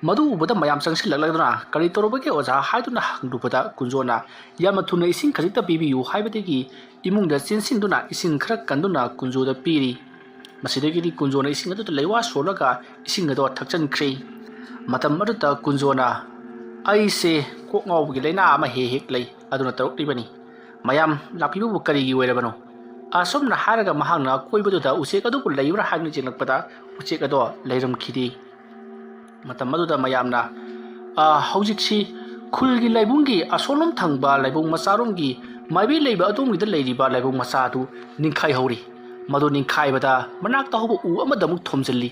ꯃꯗꯨ ꯎꯕꯗ ꯃꯌꯥꯝ ꯆꯪꯁꯤꯜꯂꯛꯂꯗꯨꯅ "ꯀꯔꯤ ꯇꯧꯔꯕꯒꯦ ꯑꯣꯖꯥ?" ꯍꯥꯏꯗꯨꯅ ꯍꯪꯂꯨꯕꯗ, ꯀꯨꯟꯖꯣꯅ "ꯌꯥꯝꯅ ꯊꯨꯅ ꯏꯁꯤꯡ ꯈꯖꯤꯛꯇ ꯄꯤꯕꯤꯌꯨ" ꯍꯥꯏꯕꯗꯒꯤ ꯏꯃꯨꯡꯗ ꯆꯦꯟꯁꯤꯟꯗꯨꯅ ꯏꯁꯤꯡ ꯈꯔ ꯀꯟꯗꯨꯅ ꯀꯨꯟꯖꯣꯗ ꯄꯤꯔꯤ꯫ ꯃꯁꯤꯗꯒꯤꯗꯤ ꯀꯨꯟꯖꯣꯅ ꯏꯁꯤꯡ ꯑꯗꯨꯗ ꯂꯩꯋꯥ ꯁꯣꯜꯂꯒ ꯏꯁꯤꯡ ꯑꯗꯣ ꯊꯛꯆꯤꯟꯈ꯭ꯔꯦ꯫ ꯃꯇꯝ ꯑꯗꯨꯗ ꯀꯨꯟꯖꯣꯅ "ꯑꯩꯁꯦ ꯀꯣꯛ ꯉꯥꯎꯕꯒꯤ ꯂꯥꯏꯅꯥ ꯑꯃ ꯍꯦꯛ ꯍꯦꯛ ꯂꯩ, ꯑꯗꯨꯅ ꯇꯧꯔꯛꯂꯤꯕꯅꯤ꯫ ꯃꯌꯥꯝ ꯂꯥꯛꯄꯤꯕꯕꯨ ꯀꯔꯤꯒꯤ ꯑꯣꯏꯔꯕꯅꯣ?" ꯑꯁꯨꯝꯅ ꯍꯥꯏꯔꯒ ꯃꯍꯥꯛꯅ ꯑꯀꯣꯏꯕꯗꯨꯗ ꯎꯆꯦꯛ ꯑꯗꯨꯕꯨ ꯂꯩꯕ꯭ꯔꯥ ꯍꯥꯏꯗꯨꯅ ꯌꯦꯡꯂꯛꯄꯗ ꯎꯆꯦꯛ ꯑꯗꯣ ꯂꯩꯔꯝꯈꯤꯗꯦ꯫ ꯃꯇꯝ ꯑꯗꯨꯗ ꯃꯌꯥꯝꯅ, "ꯑ, ꯍꯧꯖꯤꯛꯁꯤ ꯈꯨꯜꯒꯤ ꯂꯥꯏꯕꯨꯡꯒꯤ ꯑꯁꯣꯝꯂꯣꯝ ꯊꯪꯕ ꯂꯥꯏꯕꯨꯡ ꯃꯆꯥꯔꯣꯝꯒꯤ ꯃꯥꯏꯕꯤ ꯂꯩꯕ ꯑꯗꯣꯝꯒꯤꯗ ꯂꯩꯔꯤꯕ ꯂꯥꯏꯕꯨꯡ ꯃꯆꯥ ꯑꯗꯨ ꯅꯤꯡꯈꯥꯏꯍꯧꯔꯤ꯫ ꯃꯗꯨ ꯅꯤꯡꯈꯥꯏꯕꯗ ꯃꯅꯥꯛꯇ ꯍꯧꯕ ꯎ ꯑꯃꯗ ꯑꯃꯨꯛ ꯊꯣꯝꯖꯤꯜꯂꯤ꯫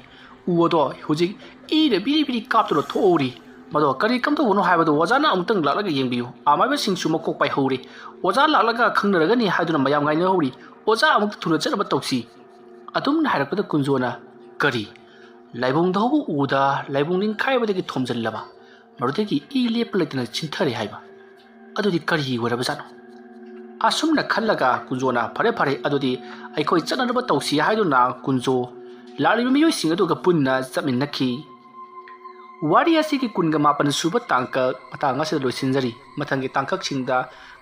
ꯎ ꯑꯗꯣ ꯍꯧꯖꯤꯛ ꯏꯔ ꯕꯤꯔꯤ ꯕꯤꯔꯤ ꯀꯥꯞꯇꯨꯅ ꯊꯣꯛꯍꯧꯔꯤ꯫ ꯃꯗꯣ ꯀꯔꯤ ꯀꯝꯗꯧꯕꯅꯣ ꯍꯥꯏꯕꯗꯨ ꯑꯣꯖꯥꯅ ꯑꯃꯨꯛꯇꯪ ꯂꯥꯛꯂꯒ ꯌꯦꯡꯕꯤꯌꯨ꯫ ꯑꯃꯥꯏꯕꯁꯤꯡꯁꯨ ꯃꯀꯣꯛ ꯄꯥꯏꯍꯧꯔꯤ꯫ ꯑꯣꯖꯥ ꯂꯥꯛꯂꯒ ꯈꯪꯅꯔꯒꯅꯤ" ꯍꯥꯏꯗꯨꯅ ꯃꯌꯥꯝ ꯉꯥꯏꯅꯍꯧꯔꯤ꯫ "ꯑꯣꯖꯥ ꯑꯃꯨꯛꯇ ꯊꯨꯅ ꯆꯠꯅꯕ ꯇꯧꯁꯤ꯫" ꯑꯗꯨꯝꯅ ꯍꯥꯏꯔꯛꯄꯗ ꯀꯨꯟꯖꯣꯅ, "ꯀꯔꯤ? ꯂꯥꯏꯕꯨꯡꯗ ꯍꯧꯕ ꯎꯗ ꯂꯥꯏꯕꯨꯡ ꯅꯤꯡꯈꯥꯏꯕꯗꯒꯤ ꯊꯣꯝꯖꯤꯜꯂꯕ? ꯃꯗꯨꯗꯒꯤ ꯏ ꯂꯦꯞꯄ ꯂꯩꯇꯅ ꯆꯤꯟꯊꯔꯦ ꯍꯥꯏꯕ? ꯑꯗꯨꯗꯤ ꯀꯔꯤ ꯑꯣꯏꯔꯕꯖꯥꯠꯅꯣ?" ꯑꯁꯨꯝꯅ ꯈꯜꯂꯒ ꯀꯨꯟꯖꯣꯅ, "ꯐꯔꯦ, ꯐꯔꯦ, ꯑꯗꯨꯗꯤ ꯑꯩꯈꯣꯏ ꯆꯠꯅꯅꯕ ꯇꯧꯁꯤ" ꯍꯥꯏꯗꯨꯅ ꯀꯨꯟꯖꯣ ꯂꯥꯛꯂꯤꯕ ꯃꯤꯑꯣꯏꯁꯤꯡ ꯑꯗꯨꯒ ꯄꯨꯟꯅ ꯆꯠꯃꯤꯟꯅꯈꯤ꯫ ꯋꯥꯔꯤ ꯑꯁꯤꯒꯤ ꯀꯨꯟꯒ ꯃꯥꯄꯟ ꯁꯨꯕ ꯇꯥꯡꯀꯛ ꯃꯇꯥꯡ ꯑꯁꯤꯗ ꯂꯣꯏꯁꯤꯟꯖꯔꯤ꯫ ꯃꯊꯪꯒꯤ ꯇꯥꯡꯀꯛꯁꯤꯡꯗ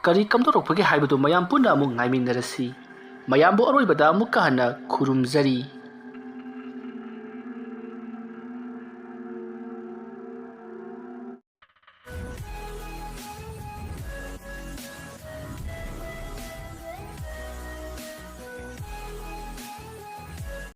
ꯀꯔꯤ ꯀꯝꯗꯧꯔꯛꯄꯒꯦ ꯍꯥꯏꯕꯗꯨ ꯃꯌꯥꯝ ꯄꯨꯟꯅ ꯑꯃꯨꯛ ꯉꯥꯏꯃꯤꯟꯅꯔꯁꯤ꯫ ꯃꯌꯥꯝꯕꯨ ꯑꯔꯣꯏꯕꯗ ꯑꯃꯨꯛꯀ ꯍꯟꯅ ꯈꯨꯔꯨꯝꯖꯔꯤ꯫